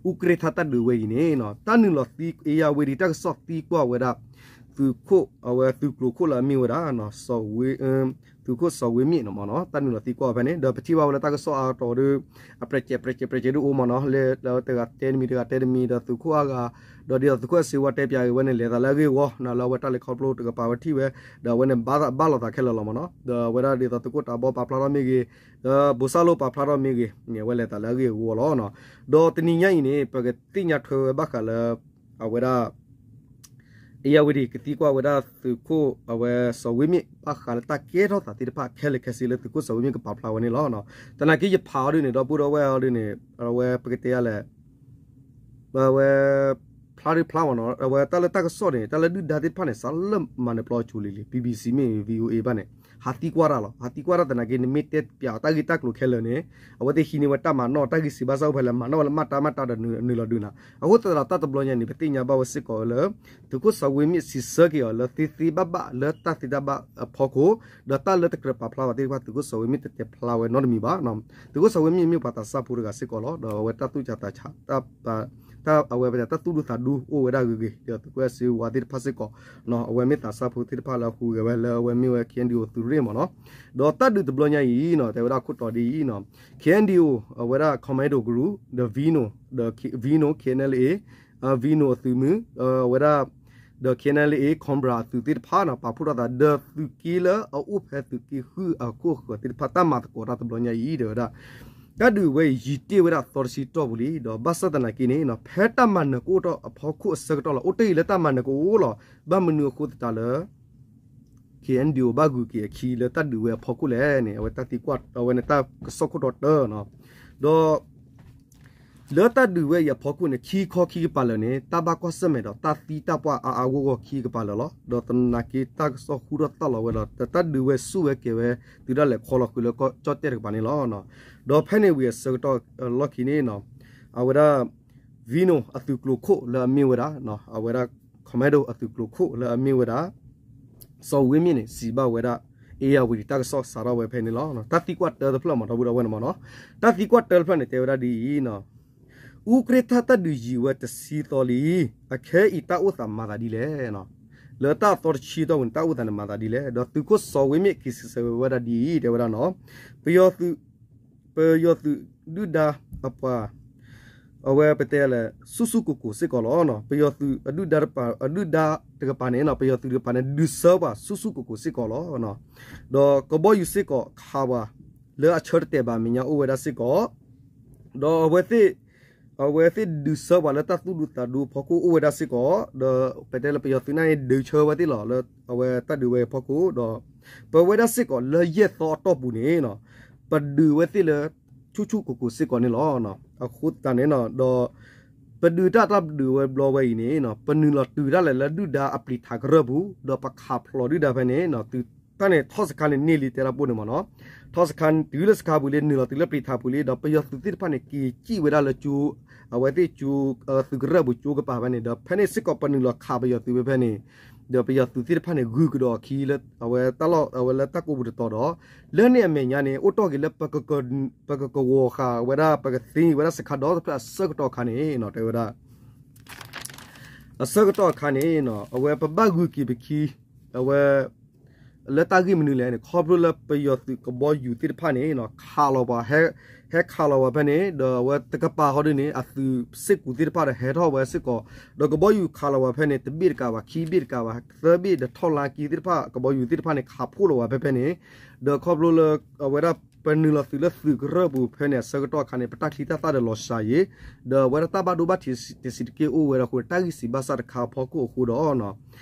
အူကြ့ၢ်ထၢၣ်တၢ်ဒုးဝဲအံၤန့ၣ် တၢ်နုာ်လီၤသံ အ့ယၤဝ့ၤဒံးတၢ်ကစီၣ်သံကွၢ်ဝဲဒၣ် သုးခိၣ် အဝဲသုးကျိၤခိၣ်လၢအမ့ၢ်ဝဲဒၣ် သုးခိၣ်စီၤဝ့မ့ၣ်န့ၣ်မ့ၢ်နီၤ တၢ်နုာ်လီၤသံကွၢ်ဝဲဖဲန့ၣ် ဒီးပထံၣ်ဘၣ်ဝဲလၢတၢ်ကစီၣ်အါတီၤဒီး အပြဲးစဲးပြဲးစဲးပြဲးစဲးဒုးအိၣ်မ့ၢ်နီၤ လၢတဂၤတဲတမံၤတဂၤတဲတမံၤ ဒီးသုးခိၣ်အါဂၤ ဒီးဒ်သိးသုးခိၣ်စ့ဝါတဲပၠးဂ့ၤဝဲန့ၣ် လဲၤသးလၢအဂ့ၢ်အဝီ လၢအဝဲတၢ်လဲၤခီဖျိတကပၤဝဲထံၣ်ဝဲ ဒီးအဝဲန့ၣ်ဘၣ်လီၤသးခဲလၢာ်လီၤမ့ၢ်နီၤ ဒီးအဝဲဒၣ်ဒ်သိးသုးခိၣ်တၤဘီပာ်ဖျါထီၣ်မ့ၢ်ဂ့ၤ ဒီးဘိးစၢ်လိၣ်ပာ်ဖျါထီၣ်မ့ၢ်ဂ့ၤန့ၣ် အဝဲလဲၤသးလၢအဂ့ၢ်အဝီလီၤ. ဒီးတနံၤညါအံၤန့ၣ် ပကသ့ၣ်ညါထွဲဝဲဘၣ်ဃးလၢ အဝဲဒၣ် အ့ယၤဝ့ၤဒံး ကသံကွၢ်ဝဲဒၣ်သုးခိၣ် အဝဲစီၤဝ့မ့ၣ် ဘၣ်ဃးလၢတၢ်ကဲထီၣ်သးသ့ၣ်တဖၣ်ခဲလၢာ်ခဲဆ့လၢသုးခိၣ်စီၤဝ့မ့ၣ်ကပာ်ဖျါဝဲန့ၣ်လီၤ. သနာ်က့ယဖးအီၤဒ်န့ၣ် ဒီပုၢ်ဒီဝဲၢ်အီၤဒ်န့ၣ် အဝဲပကတဲယၤလဲၣ် အဝဲ ဖျါဒုးဖျါမ့ၢ်နီၤ အဝဲတၢ်လၢတၢ်ကစီၣ်န့ၣ် တၢ်လၢဒုၣ်ဒါသ့ၣ်တဖၣ်န့ၣ် စးလၢမၤနၢၤပျီအကၠိလံလံ BBC မ့ၢ်ဂ့ၤ VOA ဘၣ်န့ၣ် ဟးသံကွၢ်တၢ်လီၤ. ဟးသံကွၢ်တၢ်သနာ်က့ နမ့ၢ်တဲပၠးအီၤတၢ်ဂ့ၢ်တၢ်ကျိၤခဲလၢာ်န့ၣ် အဝဲသ့ၣ်ဟံးန့ၢ်ဝဲတၢ်မၤနီၣ် တၢ်ဂ့ၢ်စံးဘၣ်ဆၣ်အိၣ်ဖဲလဲၣ် မၤနီၣ်ဝဲလၢမ့ၢ်တၢ်မ့ၢ်တၢ်ဒီးနုာ်လီၤဒုးနၤ အဃိသတးဒီးတၢ်တဘျီညါန့ၣ် ပသ့ၣ်ညါဘၣ်ဝဲစ့ၢ်ကီးလၢ သုးခိၣ်စီၤဝ့မ့ၣ်စံးဆၢက့ၤအီၤလၢသ့သ့ဘၣ်ဘၣ်လၢတၢ်သ့တၢ်ဘၣ်အဖီခိၣ် ဒီးတၢ်လၢတကြၢးပာ်ဖျါဝဲသ့ၣ်တဖၣ် သုးခိၣ်စီၤဝ့မ့ၣ်တတဲဖျါဝဲနီတမံၤဘၣ်. သုးခိၣ်စီၤဝ့မ့ၣ်မ့ၢ်ပှၤသးစၢ်ဖိတဂၤစ့ၢ်ကီးလီၤ. ဒီးအဝဲတၢ်သူၣ်စၢ်သးဆး အဝဲပတဲတၢ်သူၣ်ဒူသးဒူအိၣ်ဝဲဒၣ်ဂ့ၤဂ့ၤ ဒီးသုးခိၣ်စ့ဝါသ့ၣ်တဖၣ်စ့ၢ်ကီး အဝဲမ့ၢ်သးစၢ်ဖိသ့ၣ်တဖၣ်လၢအဟူးဂဲၤဝဲလၢအဝဲမ့ၢ်ဝဲ KNDO သုးရ့ၣ်မ့ၢ်နီၤ. ဒီးတၢ်ဒုးတဘျီညါအံၤနီၤ တဲဝဲဒၣ်ခိၣ်တီဒ်အံၤနီၤ KNDO အဝဲဒၣ် Commando Group ဒီး Vino ဒီး Vino KNLA Vino အသုးမုၢ် အဝဲဒၣ် ဒီး KNLA Cobra အသုးသ့ၣ်တဖၣ်နီၤ ပာ်ဖှိၣ်ထီၣ်သး ဒီးသုးက့လၢအအိၣ်ဖဲသုးက့ဃုအခိၣ်ဃၢၤသ့ၣ်တဖၣ် တၢ်မၤသကိးတၢ်တဘျီညါအံၤ တဲဝဲဒၣ် တၢ်ဒုးဝဲအံၤယံာ်တ့ၢ်ဝဲဒၣ်သီတဆံတီၢ်ပူၤလံ ဒီးဘၣ်ဆၣ်သနာ်က့န့ၣ် ဖဲတၢ်မၤနၢၤကအိၣ်ထီၣ်အဖီခိၣ်အဆၢကတီၢ်လီၤ အိၣ်တ့ၢ်အံၤလၢတၢ်မၤနၢၤကအိၣ်လီၤ. ဘၣ်မနုၤအဃိသတးလၢ KNDO ဘၣ်ဂုၤက့ၤအခံလၢတၢ်ဒုးဝဲအဖီခိၣ်လဲၣ်န့ၣ် အဝဲတၢ်သံကွၢ် အဝဲန့ၣ်တၢ်ကစီၣ်ခိၣ်တီတၢနီၤ ဒီး လၢတၢ်ဒုးဝဲအံၤအဖီခိၣ်န့ၣ် ခံခီခံကပၤလၢာ်န့ၣ် တၢ်ဘၣ်ကွၢ်ဆၢၣ်မဲာ်ဒီးတၢ်သံတၢ်ပှၢ်အါအါဂီၢ်ဂီၢ်ခံကပၤလၢာ်လီၤ. ဒီးသနာ်က့တၢ်ကစီၣ်ဟူထီၣ်သၣ်လီၤဝဲဒီး တၢ်ဒုးဝဲဆူၣ်ဝဲကဲၤဝဲ တုၤဒၣ်လဲာ်ခီလီၤဃုာ်လၢကီၢ်ကၠီၣ်တဲၣ်တကပၤန့ၣ်လီၤ. ဒီးဖဲန့ၣ်ဝံၤအဆၢကတီၢ်လီၢ်ခံန့ၣ် အဝဲဒၣ် Vino အသုးကျိၤခိၣ်လၢအမ့ၢ်ဝဲဒၣ် အဝဲဒၣ် Commando အသုးကျိၤခိၣ်လၢအမ့ၢ်ဝဲဒၣ် စီၤဝ့မ့ၣ်န့ၣ် စံးဘၣ်ဝဲဒၣ် အ့ယၤဝ့ၤဒံးတၢ်ကစီၣ်စးထီၣ်ဝဲဖဲန့ၣ်လီၤ. တၢ်သံကွၢ်တၢတဖျၢၣ်မ့ၢ်ဒီပုၢ်ဒီဝဲၢ်န့ၣ်မ့ၢ်နီၤ တၢ်သံကွၢ်တၢတဖျၢၣ်န့ၣ် တဲဝဲဒၣ်ဒ်အံၤ အူကြ့ၢ်ထၢၣ်တၢ်ဒုးယံာ်ဝဲတဆံသီလံ. အခဲအံၤတၢ်အိၣ်သးမၤသးဒ်လဲၣ်. လၢတၢ်သီတဆံတီၢ်ပူၤန့ၣ် တၢ်အိၣ်သးန့ၣ်မၤသးဒ်လဲၣ်. ဒီးသုးခိၣ်စီၤဝ့မ့ၣ်က့ၤစံးဆၢဝဲဒၣ်ဒ်အံၤ တဲဝဲဒၣ်နီၤ ပယီၤသုး ပယီၤသုးဒုၣ်ဒါအပှၤ အဝဲပတဲလဲၣ် ဆူၣ်ဆူၣ်ကိၢ်ကိၢ်စ့ၢ်ကီးလီၤ. ပယီၤသုးအဒုၣ်ဒါတပၤ အဒုၣ်ဒါတကပၤန့ၣ် ပယီၤသုးတကပၤန့ၣ် ဒုးဆၢပှၤဆူၣ်ဆူၣ်ကိၢ်ကိၢ်စ့ၢ်ကီးလီၤ. ဒီးကဘီယူၤစ့ၢ်ကီးခးပှၤ လၢအဆၢတတဲာ်ဘၣ်အမဲာ်ညါအိၣ်ဝဲဒၣ်စ့ၢ်ကီး ဒီးအဝဲသ့ၣ် အဝဲသ့ၣ်ဒုးဆၢပှၤလၢတၢ်သူၣ်ဒူသးဒူအဖီခိၣ်အိၣ်ဝဲဒၣ်စ့ၢ်ကီး ဒီးပတဲလၢပယီၤသုးန့ၣ် ဒုးဆၢဝဲသ့ၣ်လီၤ လၢအဝဲတၢ်ဒုးဝဲအဖီခိၣ်ဒီး ပဝဲဒၣ်စ့ၢ်ကီးလၢယဲၢ်သီအတီၢ်ပူၤန့ၣ် ပဒုးဝဲသ့ၣ်လၢ ဆူၣ်ဆူၣ်ကိၢ်ကိၢ်စ့ၢ်ကီးန့ၣ်လီၤ. အဃိသတးန့ၣ်ဒီး ပဒုးတၢ်တၢ်ဒုးဝဲဘျီဝဲအံၤန့ၣ် ပနုာ်လီၤတုၤဒၣ်လဲာ်လၢဒုၣ်ဒါအပျံၤထးကရၢၢ်ပူၤ ဒီးပခးဖျိးဒုၣ်ဒါဖဲန့ၣ် တၢ်န့ၣ်ထီၣ်စခါန့ၣ်န့ၢ်လံတဲတၢ်ပိၢ်န့ၣ်မ့ၢ်နီၤ ထီၣ်စခါတုၤလၢစခါပူၤလံ နုာ်လီၤတုၤလၢပျံၤထးပူၤလံ ဒီးပယီၤသုးသ့ၣ်တဖၣ်န့ၣ် က့ၤစံၣ်ဝဲဒၣ်လၢကၠိ အဝဲသ့ၣ်ကၠိ သုးကရၢၢ်ပူၤကၠိကပၤဖဲန့ၣ် ဒီးဖဲန့ၣ်စ့ၢ်ကီးပနုာ်လီၤခးပယီၤသုးဝဲဖဲန့ၣ် ဒီးပယီၤသုးသ့ၣ်တဖၣ်န့ၣ် ဂုၤကဒီးအခံလၢအဝဲတၢ်လီၢ်အဝဲလၢတၢ်ကိးပူၤတတီၤဒီး လၢန့ၣ်အမဲာ်ညါန့ၣ် အိၣ်တ့ၢ်က့ၤလၢ ပကကဝီၤဃာ်ဝဲဒၣ် ပကသ့ဝဲဒၣ်စခါဒီတဖျၢၣ်အဆၢကတီၢ်အခါန့ၣ် တဲဝဲဒၣ် အဆၢကတီၢ်အခါန့ၣ် အဝဲပဘၣ်ဂုၤက့ၤပခံ အဝဲ လၢတၢ်ဂ့ၢ်မနုၤလဲၣ်န့ၣ် ခီဖျိလၢပယီၤသုးကဘီယူၤသ့ၣ်တဖၣ်န့ၣ် ခးလီၤပှၤ ဟဲခးလီၤပှၤဖဲန့ၣ် ဒီးအဝဲတကပၤဃီဒ်န့ၣ် အသုးစ့ၢ်ကီးသ့ၣ်တဖၣ်ဒီးဟဲထီၣ်ဝဲစ့ၢ်ကီး ဒီးကဘီယူၤခးလီၤပှၤဖဲန့ၣ် တဘ့ၣ်တကးဘၣ် ခံဘ့ၣ်တကးဘၣ် သၢဘ့ၣ်ဒီးထီၣ်လါက့သ့ၣ်တဖၣ် ကဘီယူၤသ့ၣ်တဖၣ်န့ၣ် ခးဖှိၣ်လီၤပှၤဖဲဖဲန့ၣ် ဒီးခီဖျိလၢ အဝဲဒၣ် ပနုာ်လီၤသုးလၢသုးကရၢၢ်ပူၤဖဲန့ၣ်အဆၢကတီၢ်အခါန့ၣ် ပတၢ်ချံတၢ်သၣ်ဒီးလီၤစှၤယံၤ, ဒီးအဝဲဒၣ်တၢ်ဘၣ်ဒိဘၣ်ထံးတဆံးတက့ၢ်အိၣ်ဝဲဒၣ်အဃိန့ၣ် တၢ်ဂံၢ်စံးဘၣ်စၢ်တခါအဖီခိၣ်အဃိဒီး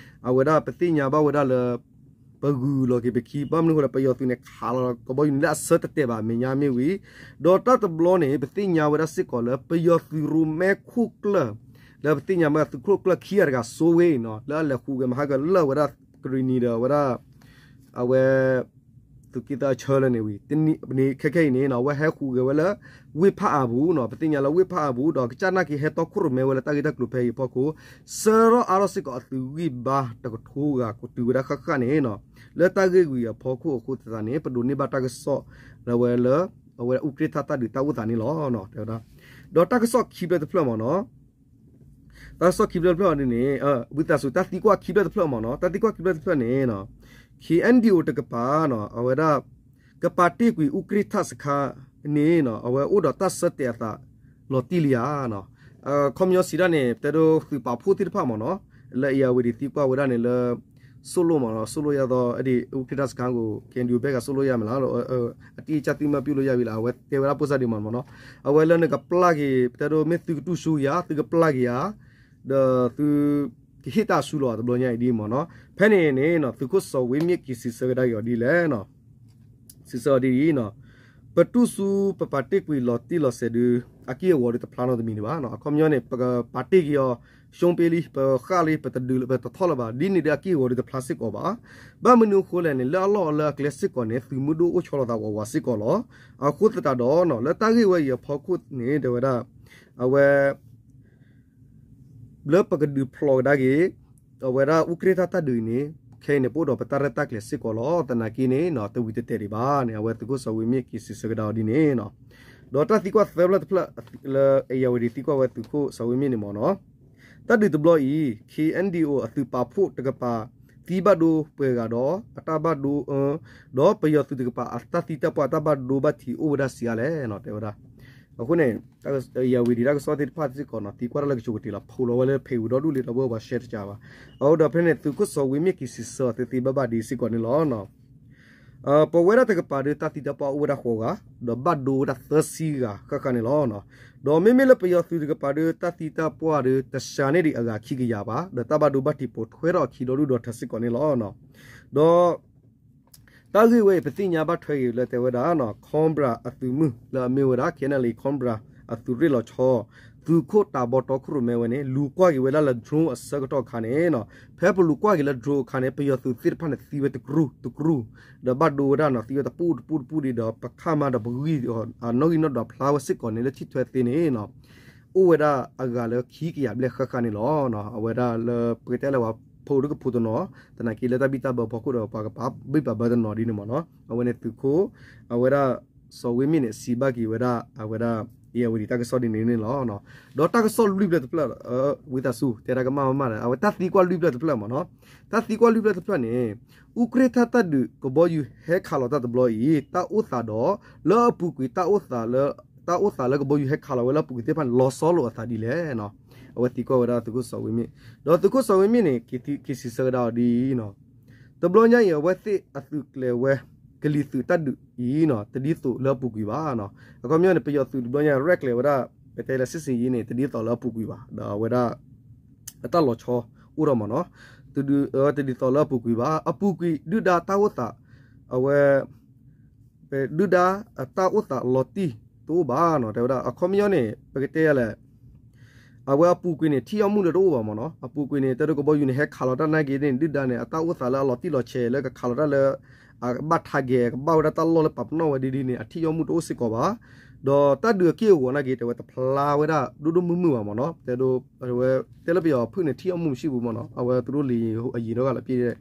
အဝဲဒၣ်ပသ့ၣ်ညါဘၣ်ဝဲဒၣ်လၢ ပဂုၤလီၤက့ၤပခံ ဘၣ်မနုၤအဃိဒီး ပယီၤသုးန့ၣ်ခးလီၤကဘီယူၤန့ၣ်လၢအဆၢတတဲာ်ဘၣ် မဲာ်ညါမ့ၢ်ဝံၤ, ဒီးတၢ်တဘျီန့ၣ် ပသ့ၣ်ညါဝဲဒၣ်စ့ၢ်ကီးလၢ ပယီၤသုးရိၣ်မဲခိၣ်ကျၢၢ် လၢပသ့ၣ်ညါမ့ၢ်သုးခိၣ်ကျၢၢ်ခံဂၤတဂၤ စိဝ့နီၤ လၢအလဲၤဃုာ်ဂဲၤမၤဟါကလၢာ်ဝဲဒၣ်ကရံၣ်နံၤဒီးဝဲဒၣ် အဝဲ သုးက့သၢအဆၢလၢန့ၣ်ဝံၤ တနံၤခဲခဲအံၤန့ၣ်နီၤ အဝဲဟဲဃုာ်ဂဲၤဝဲလၢ ဝ့ၢ်ဖးအါပူၤနီၤ ပသ့ၣ်ညါလၢဝ့ၢ်ဖးအါပူၤ ဒီးကစၢ်နာ်က့ဟဲတီခိၣ်ရိၣ်မဲဝဲလၢတၢ်ဂ့ၢ်တၢ်ကျိၤဖဲအံၤအဖီခိၣ် ဆှၢထီၣ်အါထီၣ်စ့ၢ်ကီးအသုးဂံၢ်ဘါတကထိဂၤကတုၤဝဲဒၣ်ဃၣ်ဃၣ်န့ၣ်နီၤ လၢတၢ်ဂ့ၢ်ဝံၤအဖီခိၣ်အဃိသတးန့ၣ် ပဒိးန့ၢ်ဘၣ်တၢ်ကစီၣ်လၢဝဲလၢ အဝဲဒၣ်အူးကြ့ၢ်ထၣ်တၢ်ဒုးတၢ်အိၣ်သးန့ၣ်လီၤ တဲဝဲဒၣ် ဒီးတၢ်ကစီၣ်ခံဖျၢၣ်တဖျၢၣ်မ့ၢ်နီၤ တၢ်ကစီၣ်ခံဖျၢၣ်တဖျၢၣ်အီၤဒ်န့ၣ် ဝံသးစူၤ တၢ်သံကွၢ်ခံဖျၢၣ်တဖျၢၣ်မ့ၢ်နီၤ တၢ်သံကွၢ်ခံဖျၢၣ်တဖျၢၣ်န့ၣ် ခ့ၣ်အဲၣ်ဒံၣ်အိၣ်တကပၤနီၤ အဝဲဒၣ် ကပာ်တ့ၢ်ကွံာ်အူးကြ့ၢ်ထၣ်စခါန့ၣ်နီၤ အဝဲအိၣ်ဒီးတၢ်ဆၢတဲာ်အသးလီၤတံၢ်လံဧါနီၤ ခီပညီစံးဒၣ်န့ၣ် တဲဒိသုးပာ်ဖှိၣ်သ့ၣ်တဖၣ်မ့ၢ်နီၤ လၢအံၤအဝဲဒၣ်သံကွၢ်ဝဲဒၣ်န့ၣ်လၢ စိၣ်လိၣ်မ့ၢ်နီၤ စိၣ်လိၣ်ယါသီ အဒံးအူးကြ့ၢ်ထၣ်စခါကိး ခ့ၣ်အဲၣ်ဒံၣ်အိၣ်ဘဲကၤစိၣ်လိၣ်ယါမ့ၢ်လၢ အတံၢ်အကၢ်သုမၤပျုၢ်လိၣ်ယါဝံၤလၢ အဝဲတဲဝဲဒၣ်ပိၢ်စၢ်ဒံးမ့ၢ်နီၤ အဝဲလၢနကပျၢ်က့ၤ တဲဒိမ့ၢ်သုကတူၢ်ဆူယၤ သုကပျၢ်က့ၤယၤ ဒီးသု ကဟ့ၣ်တၢ်ဆူလီၤတဘျီညါအံၤဒ်မ့ၢ်နီၤ ဖဲန့ၣ်န့ၣ်နီၤ သုးခိၣ်စီၤဝ့မ့ၢ်က့ၤစံးဆၢကဒါက့ၤအီၤဒ်လဲၣ်နီၤ စံးဆၢအီၤဒ်အံၤနီၤ ပတူၢ်ဆူပပာ်တ့ၢ်ကွံာ်လီၤတံၢ်လီၤဆဲးဒု အက့ၢ်အဂီၤဒုတဖျါနီတမံၤဒံးဘၣ်နီၤ အခီပညီန့ၣ် ပကပာ်တ့ၢ်က့ၤအီၤ ရှုံးပေးလံ ပဃၣ်လံ ပတဒုးလၢပတထီၣ်လၢၤဘၣ် ဒ်န့ၣ်ဒီးအက့ၢ်အဂီၤဒုတဖျါစ့ၢ်ကီးဘၣ် ဘၣ်မနုၤအဃိလဲၣ်န့ၣ် လၢအလီၢ်အလၢအကျဲစ့ၢ်ကီးန့ၣ် သုးမုၢ်ဒိၣ်အိၣ်ဆီလီၤသးဝးဝးစ့ၢ်ကီးလီၤ အဃိသတးဒီးနီၤ လၢတၢ်ဂ့ၢ်ဝဲအံၤအဖီခိၣ်န့ၣ် တဲဝဲဒၣ် အဝဲ လၢပကဒုးဖျိးကဒါက့ၤ အဝဲဒၣ်အူးကြ့ၢ်ထၣ်တၢ်ဒုးအံၤန့ၣ် ခဲအံၤန့ၣ် ပအိၣ်ဒီးပတၢ်ရဲၣ်တၢ်ကျဲၤစ့ၢ်ကီးလီၤ. သနာ်က့န့ၣ် တဝံၤတတဲာ်ဒံးဘၣ်န့ၣ် အဝဲသုးခိၣ်စီၤဝ့မ့ၢ်က့ၤစံးဆၢကဒါအီၤဒ်န့ၣ်နီၤ. ဒီးတၢ်သံကွၢ်သၢဖျၢၣ်တဖျၢၣ်လၢ အံၤအဝဲဒၣ်သံကွၢ်ဝဲသုးခိၣ်စီၤဝ့မ့ၢ်န့ၣ်မ့ၢ်နီၤ, တၢ်ဒုးတဘျီအံၤ ခ့ၣ်အဲၣ်ဒံၣ်အိၣ် အသုးပာ်ဖှိၣ်တကပၤ သံဘၣ်ဒိပှဲၤဂၤဒီး အတၢ်ဘၣ်ဒိ ဒီးပယီၤသုးတကပၤ အတၢ်သံတၢ်ပှၢ်အတၢ်ဘၣ်ဒိဘၣ်ထံးအိၣ်ဝဲဒၣ်ဆံးအါလဲၣ်နီၤ တဲဝဲဒၣ်. အဃိန့ၣ် အံၤအဝဲဒၣ်တၢ်ကစီၣ်သ့ၣ်တဖၣ်စ့ၢ်ကီးနီၤ သံကွၢ်တၢ်လၢကဆိးကတ့ၤလီၤ ဖှိၣ်လီၤဝဲလၢဖ့ၣ်ဝံၤဒီဒူၣ်လံဒီး ပဝဲပှၤရှဲတကးဘၣ်. အဃိဒီးဖဲန့ၣ် သုးခိၣ်စီၤဝ့မ့ၢ်က့ၤစံးဆၢအီၤသ့သ့ဘၣ်ဘၣ်ဒ်စ့ၢ်ကီးန့ၣ်လီၤ. ပဝဲဒၣ်တကပၤဒီးတၢ်သံတၢ်ပှၢ်အိၣ်ဝဲဒၣ်ဃိးဂၤ, ဒီးဘၣ်ဒိဝဲဒၣ်သၢဆံဂၤဃၣ်ဃၣ်န့ၣ်လီၤ. ဒီးမ့မ့ၢ်လၢပယီၤသုးတကပၤဒီးတၢ်သံတၢ်ပှၢ်ဒီးတစှၤန့ၢ်ဒံးအဂၤခံကယၤဘၣ်, ဒီးတၢ်ဘၣ်ဒိဘၣ်ထံးပိာ်ထွဲထီၣ်အခံဒီဒူၣ်ဒီထၢစ့ၢ်ကီးန့ၣ်လီၤ. ဒီး တၢ်ဂ့ၢ်ဝဲအံၤ ပသ့ၣ်ညါဘၣ်ထွဲက့ၤလၢတဲဝဲဒၣ် Cobra အသုးမုၢ်လၢအမ့ၢ်ဝဲဒၣ် ခဲနလံ Cobra အသုးရ့ၣ်လီၤဆီ သုးခိၣ်တးဘီတီခိၣ်ရိၣ်မဲဝဲန့ၣ် လူၤကွၢ်က့ၤဝဲဒၣ်လၢ drone အဆၢကတီၢ်အခါန့ၣ်နီၤ, ဖဲပလူၤကွၢ်က့ၤလၢ drone အခါန့ၣ် ပယီၤသုးသ့ၣ်တဖၣ်န့ၣ် သံဝဲတကရူၢ်တကရူၢ်, ဒီးဘၣ်ဒိဝဲဒၣ်နီၤ သံဝဲတပူၣ်တပူၣ်တပူၣ်ဒံးဒီး ပခးမၤဒီးပဂံၢ်အနီၣ်ဂံၢ်နီၣ်ဒွးဖျါဝဲစ့ၢ်ကီးန့ၣ် လၢထံၣ်ထွဲသ့န့ၣ်နီၤ အိၣ်ဝဲဒၣ်အဂၤလၢခံကယၤဘျဲၣ်ဃၣ်ဃၣ်န့ၣ်လီၤ. အဝဲဒၣ်လၢပကတဲလၢပှၤဖိဒိၣ်ကဖိတနီၤ, သနာ်က့လၢတၢ်ဘံၣ်တၢ်ဘၢအဖီခိၣ်ဒီး ပှၤကပာ်ဘံၣ်ပာ်ဘၢတနီၤဒ်န့ၣ်မ့ၢ်နီၤ, အဝဲန့ၣ်သုးခိၣ် အဝဲဒၣ် စီၤဝ့မ့ၢ်န့ၣ် စံးဘၣ်က့ၤဝဲဒၣ် အဝဲဒၣ် အံၤအဝဲဒၣ်တၢ်ကစီၣ်ဒ်န့ၣ်န့ၣ်လီၤ. ဒီးတၢ်ကစီၣ်လွံၢ်ဖျၢၣ်တဖျၢၣ် ဝံသးစူၤ တဲဒၣ်ကမၣ်မးမးဒီး အဝဲတၢ်သံကွၢ်လွံၢ်ဖျၢၣ်တဖျၢၣ်မ့ၢ်နီၤ, တၢ်သံကွၢ်လွံၢ်ဖျၢၣ်တဖျၢၣ်န့ၣ် အူးကြ့ၢ်ထၣ်တၢ်ဒုးကဘီယူၤဟဲခးလီၤတၢ်တဘျီအံၤ တၢ်အိၣ်သးဒီး လၢအပူၤကွံာ် တၢ်အိၣ်သးလၢကဘီယူၤဟဲခးလီၤဝဲလၢအပူၤကွံာ်သ့ၣ်တဖၣ်န့ၣ် လီၤဆီလိာ်အသးဒ်လဲၣ်နီၤ, အဝဲသံကွၢ်ဝဲဒၣ်သုးခိၣ်စီၤဝ့မ့ၢ်, ဒီးသုးခိၣ်စီၤဝ့မ့ၢ်န့ၣ် က့ၤစံးဆၢကဒါအီၤဒ်အံၤနီၤ, တဘျီညါအံၤ အဝဲသ့ၣ်အသုးကျဲၤဝဲ ကလံၤသုးတၢ်ဒုးအံၤနီၤ တဒ်သိးလၢအပူၤကွံာ်ဘၣ်နီၤ, အခီပညီန့ၣ် ပယီၤသုးတဘျီညါရဲၣ်ကျဲၤဝဲဒၣ် ပတဲလၢစစ်ဆင်ရေးန့ၣ် တဒ်သိးလၢအပူၤကွံာ်ဘၣ် ဒီးအဝဲဒၣ် အတၢ်လီၤဆီအိၣ်ထီၣ်မ့ၢ်နီၤ, တဒ်သိးလၢအပူၤကွံာ်ဘၣ် အပူၤကွံာ်ဒုၣ်ဒါတၢ်အိၣ်သး အဝဲ ဒုၣ်ဒါအတၢ်အိၣ်သးလီၤတံၢ်တအိၣ်ဘၣ်နီၤ တဲဝဲဒၣ် အခီပညီန့ၣ် ပကတဲယၤလဲၣ် အဝဲအပူၤကွံာ်န့ၣ် ထံၣ်အီၣ်မူဒီးတအိၣ်ဘၣ်မ့ၢ်နီၤ, အပူၤကွံာ်န့ၣ် တဲဒိကဘီယူၤန့ၣ် ဟဲခးလီၤတၢ်နာ်က့န့ၣ် ဒုၣ်ဒါန့ၣ် အတၢ်အိၣ်သးလၢအလီၤတံၢ်လီၤဆဲးလၢကခးလီၤတၢ်လၢ အကဘၣ် target ကဘၣ်ဝဲဒၣ်တၢ်လီၢ်လၢပာ်ပနီၣ်ဝဲဒ်ဒ်န့ၣ် အထံၣ်အီၣ်မူတအိၣ်စ့ၢ်ကီးဘၣ်, ဒီးတၢ်ဒုးအက့ၢ်အဂီၤနာ်က့ တဲဝဲတဖျါဝဲဒၣ်ဒိၣ်ဒိၣ်မုၢ်မုၢ်ဘၣ်မ့ၢ်နီၤ, တဲဒိ တဲလၢပယီၤဖုၣ်န့ၣ် ထံၣ်အီၣ်မူဆံပူၤမ့ၢ်နီၤ, အဝဲသူတို့လံာ်အယံၤဒီးဂၤလၢပျ့ၢ်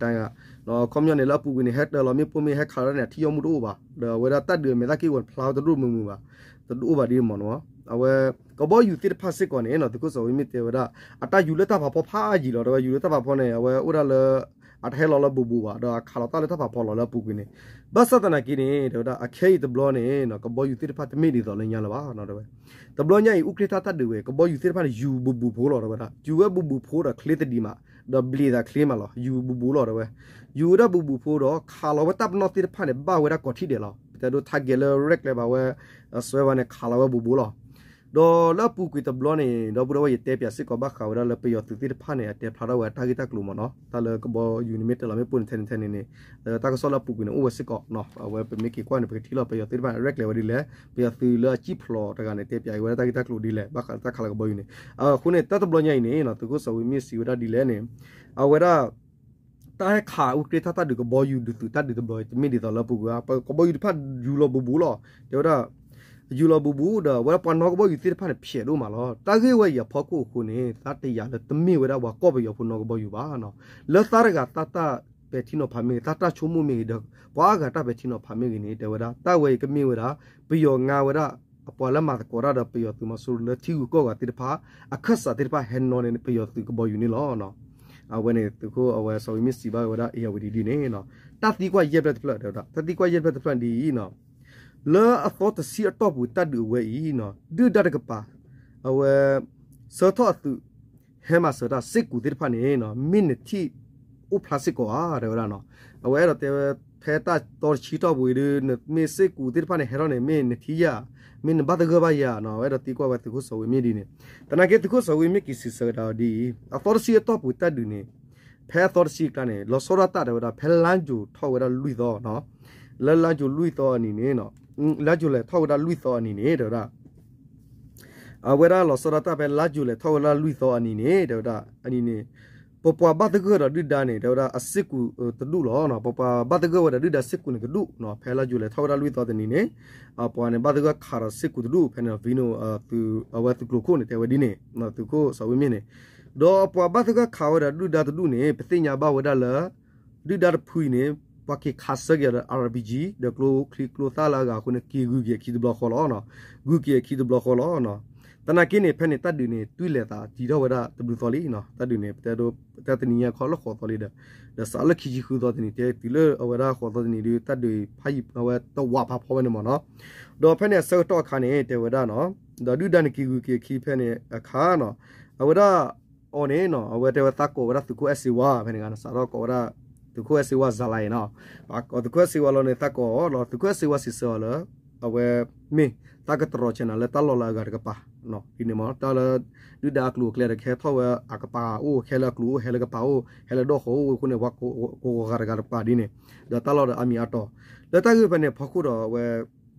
တၢ်ဂၤ အခီပညီန့ၣ် လၢအပူၤကွံာ်န့ၣ် ဟဲတၢၤလီၤမ့ၣ်ပိၢ်မ့ၢ်ဟဲခးလီၤတၢ်န့ၣ် အထံၣ်အီၣ်မူတအိၣ်ဘၣ်, ဒီးအဝဲဒၣ်တၢ်ဒုးအမဲာ်သၣ်က့ၢ်ဂီၤတဖျါဝဲတဒိၣ်မုၢ်မုၢ်ဘၣ်, တဒိၣ်ဘၣ်ဒ်မ့ၢ်နီၤ, အဝဲ ကဘီယူၤသ့ၣ်တဖၣ်စ့ၢ်ကီးန့ၣ်နီၤ သုးခိၣ်စီၤဝ့မ့ၢ်တဲဝဲဒၣ် အတၢ်ယူၤလၢတၢ်ဖးဖီဖးယံာ်လီၤ တဲဝဲ ယူၤလၢတၢ်ဖးဖီန့ၣ် အဝဲအိၣ်ဒၣ်လၢ အတဟဲလီၤလၢဘူးဘူးဘၣ် ဒီးအခးလီၤတၢ်လၢတၢ်ဖးဖီလီၤလၢအပူၤကွံာ်န့ၣ်, ဘၣ်ဆၣ်သနာ်က့န့ၣ် တဲဝဲဒၣ် အခဲအံၤတဘျီန့ၣ် ကဘီယူၤသ့ၣ်တဖၣ်တမ့ၢ်ဒ်သိးလၢညါလၢၤဘၣ် တဲဝဲ, တဘျီညါအံၤ အူးကြ့ၢ်ထၣ်တၢ်ဒုးဝဲ ကဘီယူၤသ့ၣ်တဖၣ်န့ၣ် ယူၤဘူးဘူးဖိလီၤ တဲဝဲဒၣ် ယူၤဝဲဘူးဘူးဖိဒီးချ့သဒံးမး ဒီးဘျံးသးချ့မးလီၤ ယူၤဘူးဘူးလီၤ တဲဝဲ, ယူၤဝဲဒၣ်ဘူးဘူးဖိဒီး ခးလီၤဝဲတၢ်ပနီၣ်သ့ၣ်တဖၣ်န့ၣ် ဘၣ်ဝဲဒၣ်ကိးထံၣ်ဒဲးလီၤ တဲဒိ target လၢရဲၣ်ကျဲၤဘၣ်ဝဲ စွဲဝဲန့ၣ် ခးလီၤဝဲဘူးဘူးလီၤ. ဒီးလၢအပူၤကွံာ်တဘျီန့ၣ် ဒီပုၢ်ဒီဝဲၢ် ယတဲပၠးစ့ၢ်ကီးဘၣ်ဃးဝဲဒၣ်လၢပယီၤသုးသ့ၣ်တဖၣ်န့ၣ် အတဲဖျါထီၣ်ဝဲတၢ်ဂ့ၢ်တၢ်ကျိၤမ့ၢ်နီၤ, တၢ်လၢကဘီယူၤန့ၣ်မ့ၢ်တလီၤမ့ၢ်ပိၢ်န့ၣ်ထဲန့ၣ်ထဲန့ၣ်န့ၣ် တၢ်ကစီၣ်လၢအပူၤကွံာ်န့ၣ် အိၣ်ဝဲစ့ၢ်ကီးနီၤ. အဝဲပမ့ၢ်က့ၤကွၢ်န့ၣ် ပကထံၣ်လီၤပယီၤသုးသ့ၣ်တဖၣ်န့ၣ် ရဲၣ်ကျဲၤဝဲဒ်လဲၣ်, ပယီၤသုးလၢအစံၣ်ဖျိးတဂၤန့ၣ်တဲပၠးဝဲဒၣ်တၢ်ဂ့ၢ်တၢ်ကျိၤဒ်လဲၣ် ဘၣ်ဃးလၢတၢ်ခးလီၤကဘီယူၤန့ၣ်. အဃိန့ၣ် တၢ်တဘျီညါအံၤန့ၣ်နီၤ သုးခိၣ်စီၤဝံမ့ၢ်စံးဝဲဒၣ်ဒ်လဲၣ်န့ၣ် အဝဲဒၣ် တၢ်ဟဲခးအူကြ့ၢ်တၢ်တၢ်ဒုးကဘီယူၤဒုးသုးတၢ်ဒုးတဘျီ တမ့ၢ်ဒ်သိးလၢအပူၤကွံာ်ဘၣ်. ပကဘီယူၤတဖၣ်ယူၤလီၤဘူးဘူးလီၤ. တဲဝဲဒၣ် ယူၤလီၤဘူးဘူးဒီး အဝဲဒၣ်ပှၤနီၣ်ကဘီယူၤသ့ၣ်တဖၣ်န့ၣ် ဖျဲးဒိၣ်မးလီၤ. တၢ်ဂ့ၢ်ဝဲအံၤအဖီခိၣ်အဃိန့ၣ် သးတယာ်လၢတမ့ၢ်ဝဲဒၣ်ပှၤကီၢ်ပယီၤဖိနီၣ်ကဘီယူၤဘၣ်နီၤ. လၢသးတဂၤသးတၢ်ပဲာ်ထံနီၤဖးမ့ၢ်ဂ့ၤ, သးတၢ်ဆိကမိၣ်မ့ၢ်ဂ့ၤဒီး ပှၤအါဂၤတၢ်ပဲာ်ထံနီၤဖးမ့ၢ်ဂ့ၤန့ၣ် တဲဝဲဒၣ် တၢ်ဝဲအံၤကမ့ၢ်ဝဲဒၣ် ပယီၤငါဝဲဒၣ် အပှၤလၢမၤသကိးတၢ်ဒီးပယီၤသုးမီၤစိရိၤလၢထံဂုၤကီၢ်ဂၤသ့ၣ်တဖၣ် အခၢၣ်စးသ့ၣ်တဖၣ်ဟဲနီၣ်န့ၣ် ပယီၤသုးကဘီယူၤန့ၣ်လီၤ. အဝဲန့ၣ် သုးခိၣ်အဝဲစီၤဝံမ့ၢ်စံးဘၣ်ဝဲဒၣ် ဧရာဝတီ ဒ်န့ၣ်နီၤ. တၢ်သံကွၢ်ယဲၢ်ဖျၢၣ်တဖျၢၣ်တဲဝဲဒၣ် တၢ်သံကွၢ်ယဲၢ်ဖျၢၣ်တဖျၢၣ်ဒ်အံၤနီၤ, လၢအသီတဆံအတီၢ်ပူၤတၢ်ဒုးအဝဲအံၤနီၤ ဒုၣ်ဒါတကပၤ အဝဲ ဆှၢထီၣ်အသုး ဟဲမၤစၢၤတၢ် စ့ၢ်ကူးသ့ၣ်တဖၣ်န့ၣ်နီၤ မ့ၢ်နထံၣ်အိၣ်ဖျါစ့ၢ်ကီးဧါ တဲဝဲဒၣ်နီၤ. အဝဲအဲၣ်ဒိးတဲဝဲ ဖဲတၢ်သီတဆံတီၢ်ပူၤအံၤဒီး မ့ၢ်စ့ၢ်ကူးသ့ၣ်တဖၣ်န့ၣ် ဟဲထီၣ်န့ၣ် မ့ၢ်နထံၣ်ယၤ, မ့ၢ်နဘၣ်သဂၢၢ်ဘၣ်ယၤနီၤ. အဝဲအဲၣ်ဒိးသံကွၢ်ဝဲသုးခိၣ်စီၤဝံမ့ၢ်ဒ်န့ၣ်, သနာ်က့သုးခိၣ်စီၤဝံမ့ၢ်က့ၤစံးဆၢကဒါအီၤဒ်အံၤ, အသီတဆံအတီၢ်ပူၤတၢ်ဒုးန့ၣ် ဖဲအသီတဆံအကျါန့ၣ် လီၤဆီဒၣ်တၢ်တဲဝဲဒၣ် ဖဲလါယူၤထီၣ်ဝဲဒၣ်လွံၢ်သီနီၤ, လၢလါယူၤလွံၢ်သီအနံၤန့ၣ်, လါယူၤလဲၤထီၣ်ဝဲဒၣ်လွံၢ်သီအနံၤန့ၣ် တဲဝဲဒၣ် အဝဲဒၣ်လီၤဆီဒၣ်တၢ်ဖဲလါယူၤလဲၤထီၣ်ဝဲဒၣ်လွံၢ်သီအနံၤန့ၣ် တဲဝဲဒၣ် အနံၤန့ၣ် ပပှၤဘၣ်သဂၢၢ်ဒီးဒုၣ်ဒါန့ၣ် တဲဝဲဒၣ်အစ့ၢ်ကူးတဒူၣ်လီၤ. ပပှၤဘၣ်သဂၢၢ်ဝဲဒီးဒုၣ်ဒါစ့ၢ်ကူးန့ၣ်တဒူၣ်, ဖဲလါယူၤလဲၤထီၣ်ဝဲဒၣ်လွံၢ်သီတနံၤန့ၣ် အပှၤန့ၣ် ဘၣ်သဂၢၢ်ခးဒီးစ့ၢ်ကူးတဒူၣ် ဖဲန့ၣ် Vino အဝဲသုးကျိၤခိၣ်န့ၣ် တဲဝဲဒ်န့ၣ် သုးခိၣ်စီၤဝံမ့ၢ်န့ၣ်, ဒီးအပှၤဘၣ်သဂၢၢ်ခးဝဲဒီးဒုၣ်ဒါတဒူၣ်န့ၣ် ပသ့ၣ်ညါဘၣ်ဝဲဒၣ်လၢ ဒုၣ်ဒါတဖုအံၤန့ၣ် ပှၤက့ၤခးဆၢက့ၤဒီး RPG ဒီးကျိချံကျိသၣ်လၢအဂၤအဃိန့ၣ် က့ၤဂုၤက့ၤအခံတဘျီဃီလီၤ. ဂုၤက့ၤအခံတဘျီဃီလီၤ. သနာ်က့န့ၣ် ဖဲန့ၣ်တၢ်ဒုးန့ၣ် တုၤလဲၤသးတံၤထီၣ်ဝဲဒၣ်တဘျုးသီလံ. တၢ်ဒုးန့ၣ် ပတဲဒိ တၢ်တနံၤညါခီလၢဃိးသီလံဒီး ဒီးစးလၢခံဆံဃုသီတနံၤ တဲတုၤလၢအဝဲဒၣ်ဃိးသီတနံၤဒုး တၢ်ဒုးဖးယံၤအဝဲတဝးဖးဖီဝဲန့ၣ်မ့ၢ်နီၤ. ဒီးဖဲန့ၣ်အဆၢကတီၢ်အခါန့ၣ် တဲဝဲဒၣ်နီၤ, ဒီးဒုၣ်ဒါန့ၣ်က့ၤဂုၤက့ၤအခံဖဲန့ၣ်အခါနီၤ, အဝဲဒၣ် အီၤန့ၣ်နီၤ အဝဲတဲဝဲသးကိးဝဲဒၣ်သုးခိၣ်အဲၣ်စ့ဝါ ဖဲန့ၣ်ဂၤန့ၣ် စးထီၣ်ကိးဝဲဒၣ် သုးခိၣ်အဲၣ်စ့ဝါစးလါအံၤနီၤ, ပှၤကိးသုးခိၣ်အဲၣ်စ့ဝါလီၤန့ၣ် သးကိးအီၤလီၤ သုးခိၣ်အဲၣ်စ့ဝါစံးဆၢအီၤလၢ အဝဲ မ့ၢ် သးကတရီၣ်ဆဲးနၤလၢတၢ်လီၢ်လၢအဂၤတကပၤ ဒ်န့ၣ်မ့ၢ် တၢ်လၢ ဒုၣ်ဒါအကျိၤအကျဲဒီးကဟဲထီၣ်ဝဲအကပၤအိၣ် ဟဲလၢအကျိၤအိၣ် ဟဲလၢကပၤအိၣ် ဟဲလၢဒိၣ်ဃီအိၣ်အဃိန့ၣ် ပှၤကိးဂၤတဂၤတကပၤဒ်န့ၣ် ဒီးတၢ်လီၢ်ဒီးအါမံၤအါတီၤ လၢတၢ်ဂ့ၢ်ဖဲန့ၣ်ဖီခိၣ်ဒီးအဝဲ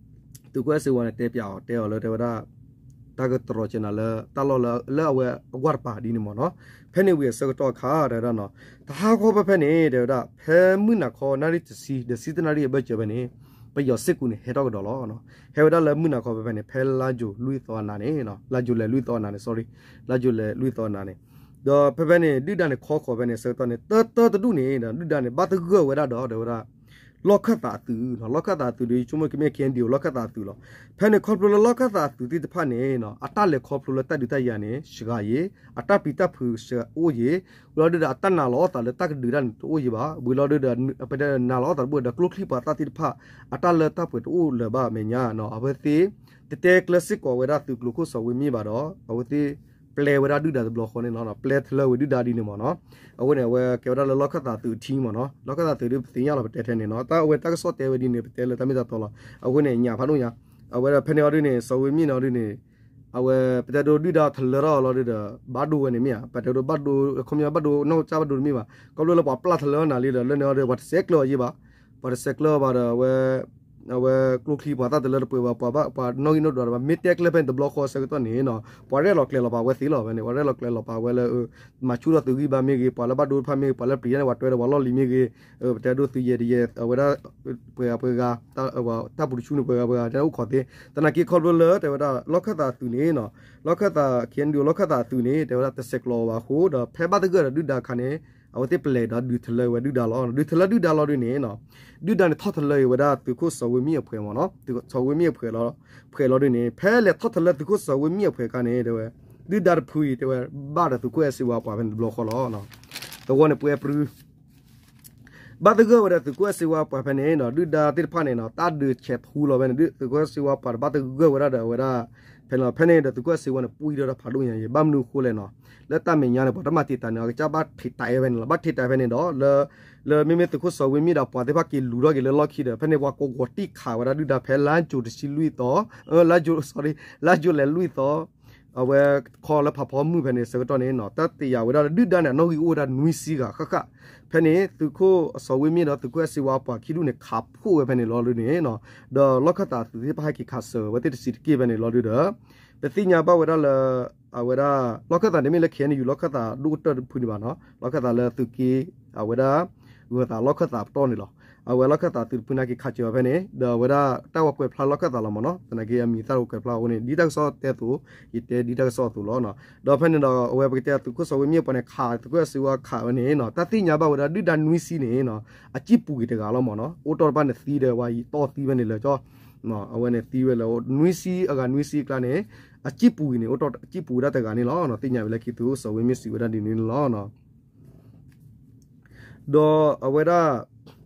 သုးခိၣ်အဲၣ်စ့ဝါန့ၣ် တဲပၠးအီၤ တဲအီၤလၢတဲဝဲဒၣ် တၢ်ကတရီၣ်က့ၤနၤလၢတၢ်လီၢ်လၢအဝဲအဂၤတကပၤဒ်န့ၣ်မ့ၢ်နီၤ. ဖဲန့ၣ်ဝံၤအဆၢကတီၢ်အခါ တဲဝဲဒၣ်နီၤ တဟးဂီၤဖဲဖဲန့ၣ် တဲဝဲဒၣ် ဖဲမုၢ်နၤခီနၣ်ရံၣ်တဆံ ဒီးဆံတၢနၣ်ရံၣ်အဘၢၣ်စၢၤဖဲန့ၣ် ပယီၤစ့ၢ်ကူးန့ၣ် ဟဲထီၣ်ကဒီးလီၤ. ဟဲဝဲဒၣ်လၢမုၢ်နၤခီဖဲဖဲန့ၣ် ဖဲလါယူၤလွံၢ်သီအနၤန့ၣ် လါယူၤလဲၤလွံၢ်သီအနၤန့ၣ် sorry လါယူၤလဲၤလွံၢ်သီအနၤန့ၣ် ဒီးဖဲဖဲန့ၣ် ဒုၣ်ဒါန့ၣ်ခီဃီၤဖဲန့ၣ် အဆၢကတီၢ်န့ၣ် တၢတၢတဒူၣ်န့ၣ် ဒုၣ်ဒါန့ၣ် ဘၣ်သဂၢၢ်ဝဲဒၣ်ဒီး တဲဝဲဒၣ် လီၢ်ခၢၣ်သးအသုး လီၢ်ခၢၣ်သးအသုးဒီး ယဆိကမိၣ်ကမ့ၢ် KNDO လီၢ်ခၢၣ်သးအသုးလီၤ. ဖဲန့ၣ်ခီဖျိလၢလီၢ်ခၢၣ်သးအသုးသ့ၣ်တဖၣ်န့ၣ် အတၢ်လဲၤခီဖျိလၢတၢ်ဒုးတၢ်ယၤန့ၣ် စှၤယံၤ အတၢ်ပျံၤတၢ်ဖုးစှၤအိၣ်ယံၤ ဝံၤလီၤဒုးဒီး အတၢ်နာ်လီၤအသးလၢတၢ်ကဒုးတၢ်န့ၣ်တအိၣ်ယံၤဘၣ် ဝံၤလီၤဒုးဒီး ပတဲနာ်လီၤအသးတဘၣ်ဒီး ကျိချံပှၤသၣ်သ့ၣ်တဖၣ် အတၢ်လၢတၢ်ပှဲၤတအိၣ်လၢၤဘၣ်အမဲာ်ညါ အဝဲသ့ၣ် တတဲကျၢစ့ၢ်ကီးဝဲဒၣ်သုးကျိၤခိၣ်စီၤဝ့မ့ၢ်ဘၣ်ဒီး အဝဲသ့ၣ် ပျဲဝဲဒၣ်ဒုၣ်ဒါတဘျီဃီန့ၣ်လီၤ. ပျဲထလၢဝဲဒုၣ်ဒါဒ်န့ၣ်မ့ၢ်နီၤ. အဃိန့ၣ် အဝဲကဲဝဲဒၣ်လၢလီၢ်ခၢၣ်သးသုးအထံမ့ၢ်နီၤ. လီၢ်ခၢၣ်သးသုးဒုးပသ့ၣ်ညါလီၤ ပတဲထဲန့ၣ်နီၤ. တၢ်အဝဲတၢ်ကစီၣ်တဲဝဲဒ်န့ၣ် ပတဲလၢတၢ်မ့ၢ်တၢ်တီလီၤ. အဃိန့ၣ် ညၣ်ဖးဒိၣ်ညါ အဝဲဒၣ်ဖဲန့ၣ်အီၤဒ်န့ၣ် စီၤဝ့မ့ၢ်န့ၣ်အီၤဒ်န့ၣ် အဝဲ ပတဲဒိဒုၣ်ဒါထလၢထီၣ်လီၤဒုးဒီး ဘၣ်ဒိဝဲန့ၣ်မ့ၢ်ဧါ. ပတဲဒိဘၣ်ဒိ ခီပညီဘၣ်ဒိနီၢ်ကစၢ်ဘၣ်ဒိတမ့ၢ်ဘၣ်. ခီဖျိလၢပှၤပျၢ်ထလၢနၤလံဒီး လၢန့ၣ်အီၤဒီး ပှၤတဆဲးကျၢအီၤယံၤဘၣ်. ပှၤတဆဲးကျၢအီၤဘၣ်ဒီး အဝဲ အဝဲကျိချံပှၤသၣ်တလၢတပှဲၤဘၣ် ပှၤဘၣ် ပှၤနီၣ်ဂံၢ်နီၣ်ဒွးတဘၣ် မ့ၢ်တဲကျၢဖဲန့ၣ်တဘျီဃီအဆၢကတီၢ်န့ၣ်နီၤ ပှၤရဲၣ်လီၤကျဲၤလီၤပာ်ဝဲသ့လီၤ. ဖဲန့ၣ် ပှၤရဲၣ်လီၤကျဲၤလီၤပာ်ဝဲလၢ မၤဆူၣ်ထီၣ်သုးဂံၢ်ဘါမ့ၢ်ဂ့ၤ ပှၤလၢဘၣ်ဒိတဖၣ်မ့ၢ်ဂ့ၤ ပှၤလၢပျံၤတၢ်န့ၣ် ပှၤတွဲဒီးပှၤလီၢ်လံၤမ့ၢ်ဂ့ၤ ပတဲဒိသုးယဲၢ်တယဲၢ် အဝဲဒၣ် ပှဲၤဂၤပှဲၤဂၤ တၢ်ပူၤတဆူန့ၣ်ပှဲၤဂၤပှဲၤဂၤ တၢ်အိၣ်ခိးသ့ သနာ်က့ခီဖျိလၢတဲဝဲဒၣ် လီၢ်ခၢၣ်သးသုးန့ၣ်နီၤ လီၢ်ခၢၣ်သး KNDO လီၢ်ခၢၣ်သးသုးန့ၣ် တဲဝဲဒၣ်တဆဲးကျိးဘၣ်အဃိ ဒီးဖဲဘၣ်သဂၢၢ်ဒီးဒုၣ်ဒါအခါန့ၣ် အဝဲသ့ၣ်ပျဲးဒီးဒုးထလၢဝဲဒုၣ်ဒါလီၤ. ဒုးထလၢဒုၣ်ဒါလီၤဒုးန့ၣ်နီၤ ဒုၣ်ဒါန့ၣ်ထီၣ်ထလၢဝဲဒၣ်သုးခိၣ်စီၤဝ့မ့ၢ်အဖှဲးမ့ၢ်နီၤ စီၤဝ့မ့ၢ်အဖှဲးလီၤ ဖှဲးလီၤဒုးန့ၣ် ဖဲလဲၤထီၣ်ထလၢသုးခိၣ်စီၤဝ့မ့ၢ်အဖှဲးအခါန့ၣ် တဲဝဲ ဒုၣ်ဒါတဖုအံၤတဲဝဲ ဘၣ်ဒီးသုးခိၣ်အဲၣ်စ့ဝါပှၤဖဲန့ၣ်တဘျီဃီလီၤ. သဝီန့ၣ်ပှဲၤပြူ ဘၣ်သဂၢၢ်ဝဲဒီးသုးခိၣ်အဲၣ်စ့ဝါပှၤဖဲန့ၣ်နီၤ ဒုၣ်ဒါသ့ၣ်တဖၣ်န့ၣ်နီၤ တၢ်ဒုးဆဲးထူလီၤဖဲန့ၣ် သုးခိၣ်အဲၣ်စ့ဝါပှၤတဘၣ်သဂၢၢ်ဝဲဒၣ်ဒီးအဝဲဒၣ် ဖဲန့ၣ်ဒီးသုးခိၣ်အဲၣ်စ့ဝါန့ၣ် ပှံၢ်ဒီးတၢ်ဖးဒိၣ်ညါအံၤ ဘၣ်မနုၤအဃိလဲၣ်နီၤ, လၢတၢ်မဲာ်ညါန့ၣ် ပှၤတမၤတံာ်တာ်န့ၣ် အကစၢ်ဘၣ်ထံးတာ်အဲၣ်ဖဲန့ၣ်လီၤ. ဘၣ်ထံးတာ်ဖဲန့ၣ်ဒီး လၢ လၢမ့မ့ၢ်သုးခိၣ်စီၤဝ့မ့ၣ်ဒီးပှၤသ့ၣ်တဖၣ်က့ၤလူၤထီၣ်က့ၤလၢလီၢ်ခံဒီး ဖဲန့ၣ်ပှၤကိးဂီၤတံၢ်ခးဝဲဒၣ်ဒုၣ်ဒါဖဲလါကၠိၤတဆံလွံၢ်သီ, လါကၠိၤ sorry လါကၠိၤလဲၤလွံၢ်သီ အဝဲခီလၢဖးဖီမုၢ်ဖဲန့ၣ် ဆၢကတီၢ်န့ၣ်နီၤ တၢ်တယာ်ဝဲဒၣ်လၢဒုၣ်ဒါန့ၣ် အနီၣ်ဂံၢ်အိၣ်ဝဲဒၣ်နွံဆံဂၤဃၣ်ဃၣ်, ဖဲန့ၣ် သုးခိၣ်စီၤဝ့မ့ၣ်ဒီးသုးခိၣ်အဲၣ်စ့ဝါပှၤခံဒူၣ်န့ၣ် ခးဖှိၣ်ဝဲဖဲန့ၣ်လီၤဒုန့ၣ်နီၤ, ဒီးလီၢ်ခၢၣ်သးသုးသ့ၣ်တဖၣ်ဟဲက့ၤခးစၢၤဝဲသ့ၣ်တစဲးတက့ၢ်ဖဲန့ၣ်လီၤဒုဒီး ပသ့ၣ်ညါဘၣ်ဝဲဒၣ်လၢ အဝဲဒၣ် လီၢ်ခၢၣ်သးန့ၣ်မ့ၢ်လၢ ခဲအံၤယူၤ လီၢ်ခၢၣ်သးဒိၣ်ကတၢၢ်တဖုန့ၣ်ဘၣ်နီၤ, လီၢ်ခၢၣ်သးလၢသုးက့ အဝဲဒၣ် ဂၢၤသးလီၢ်ခၢၣ်သးပတီၢ်န့ၣ်လီၤ. အဝဲလီၢ်ခၢၣ်သးသုးတဖုန့ၣ်က့ၤခးစၢၤဝဲဖဲန့ၣ် ဒီးအဝဲဒၣ်တၢ်ဝဲကွဲးဖျါလီၢ်ခၢၣ်သးလီၤမ့ၢ်နီၤ, သနာ်က့အမံၤတၢ်ဝဲကွဲးဖျါအဃိန့ၣ် ဒ်တၢ်ကစီၣ်တဲအသိး ယတဲဒ်တၢ်ကစီၣ်အသိးလီၤ. ဒီးဖဲန့ၣ်ဒီး အဝဲပကတဲသုးခိၣ်စီၤဝ့မ့ၣ်ပှၤန့ၣ် ခးသုးခိၣ်အဲၣ်စ့ဝါခးဝဲန့ၣ်နီၤ, တၢ်သ့ၣ်ညါဘၣ်ဝဲဒၣ်ဒုၣ်ဒါနွံဆံန့ၣ်နီၤ အစံၣ်ပူၤက့ၤတဂၤလီၤမ့ၢ်နီၤ, အိၣ်တီၢ်တဖၣ်န့ၣ်သံဒီးဝဲယတီၢ်သံဝဲန့ၣ်လၢကၠီ အဝဲန့ၣ်သံဝဲလၢ နွံဆံအဂၤနွံဆံအကျါန့ၣ် အစံၣ်ပူၤဂ့ၤန့ၣ် အိၣ်တီၢ်စံၣ်ပူၤဝဲဒၣ်တဂၤန့ၣ်လီၤ. သ့ၣ်ညါဝဲလၢခံသုးခိၣ်စီၤဝ့မ့ၣ်စံးဝဲဒၣ်ဒ်န့ၣ်လီၤ. ဒီးအဝဲဒၣ်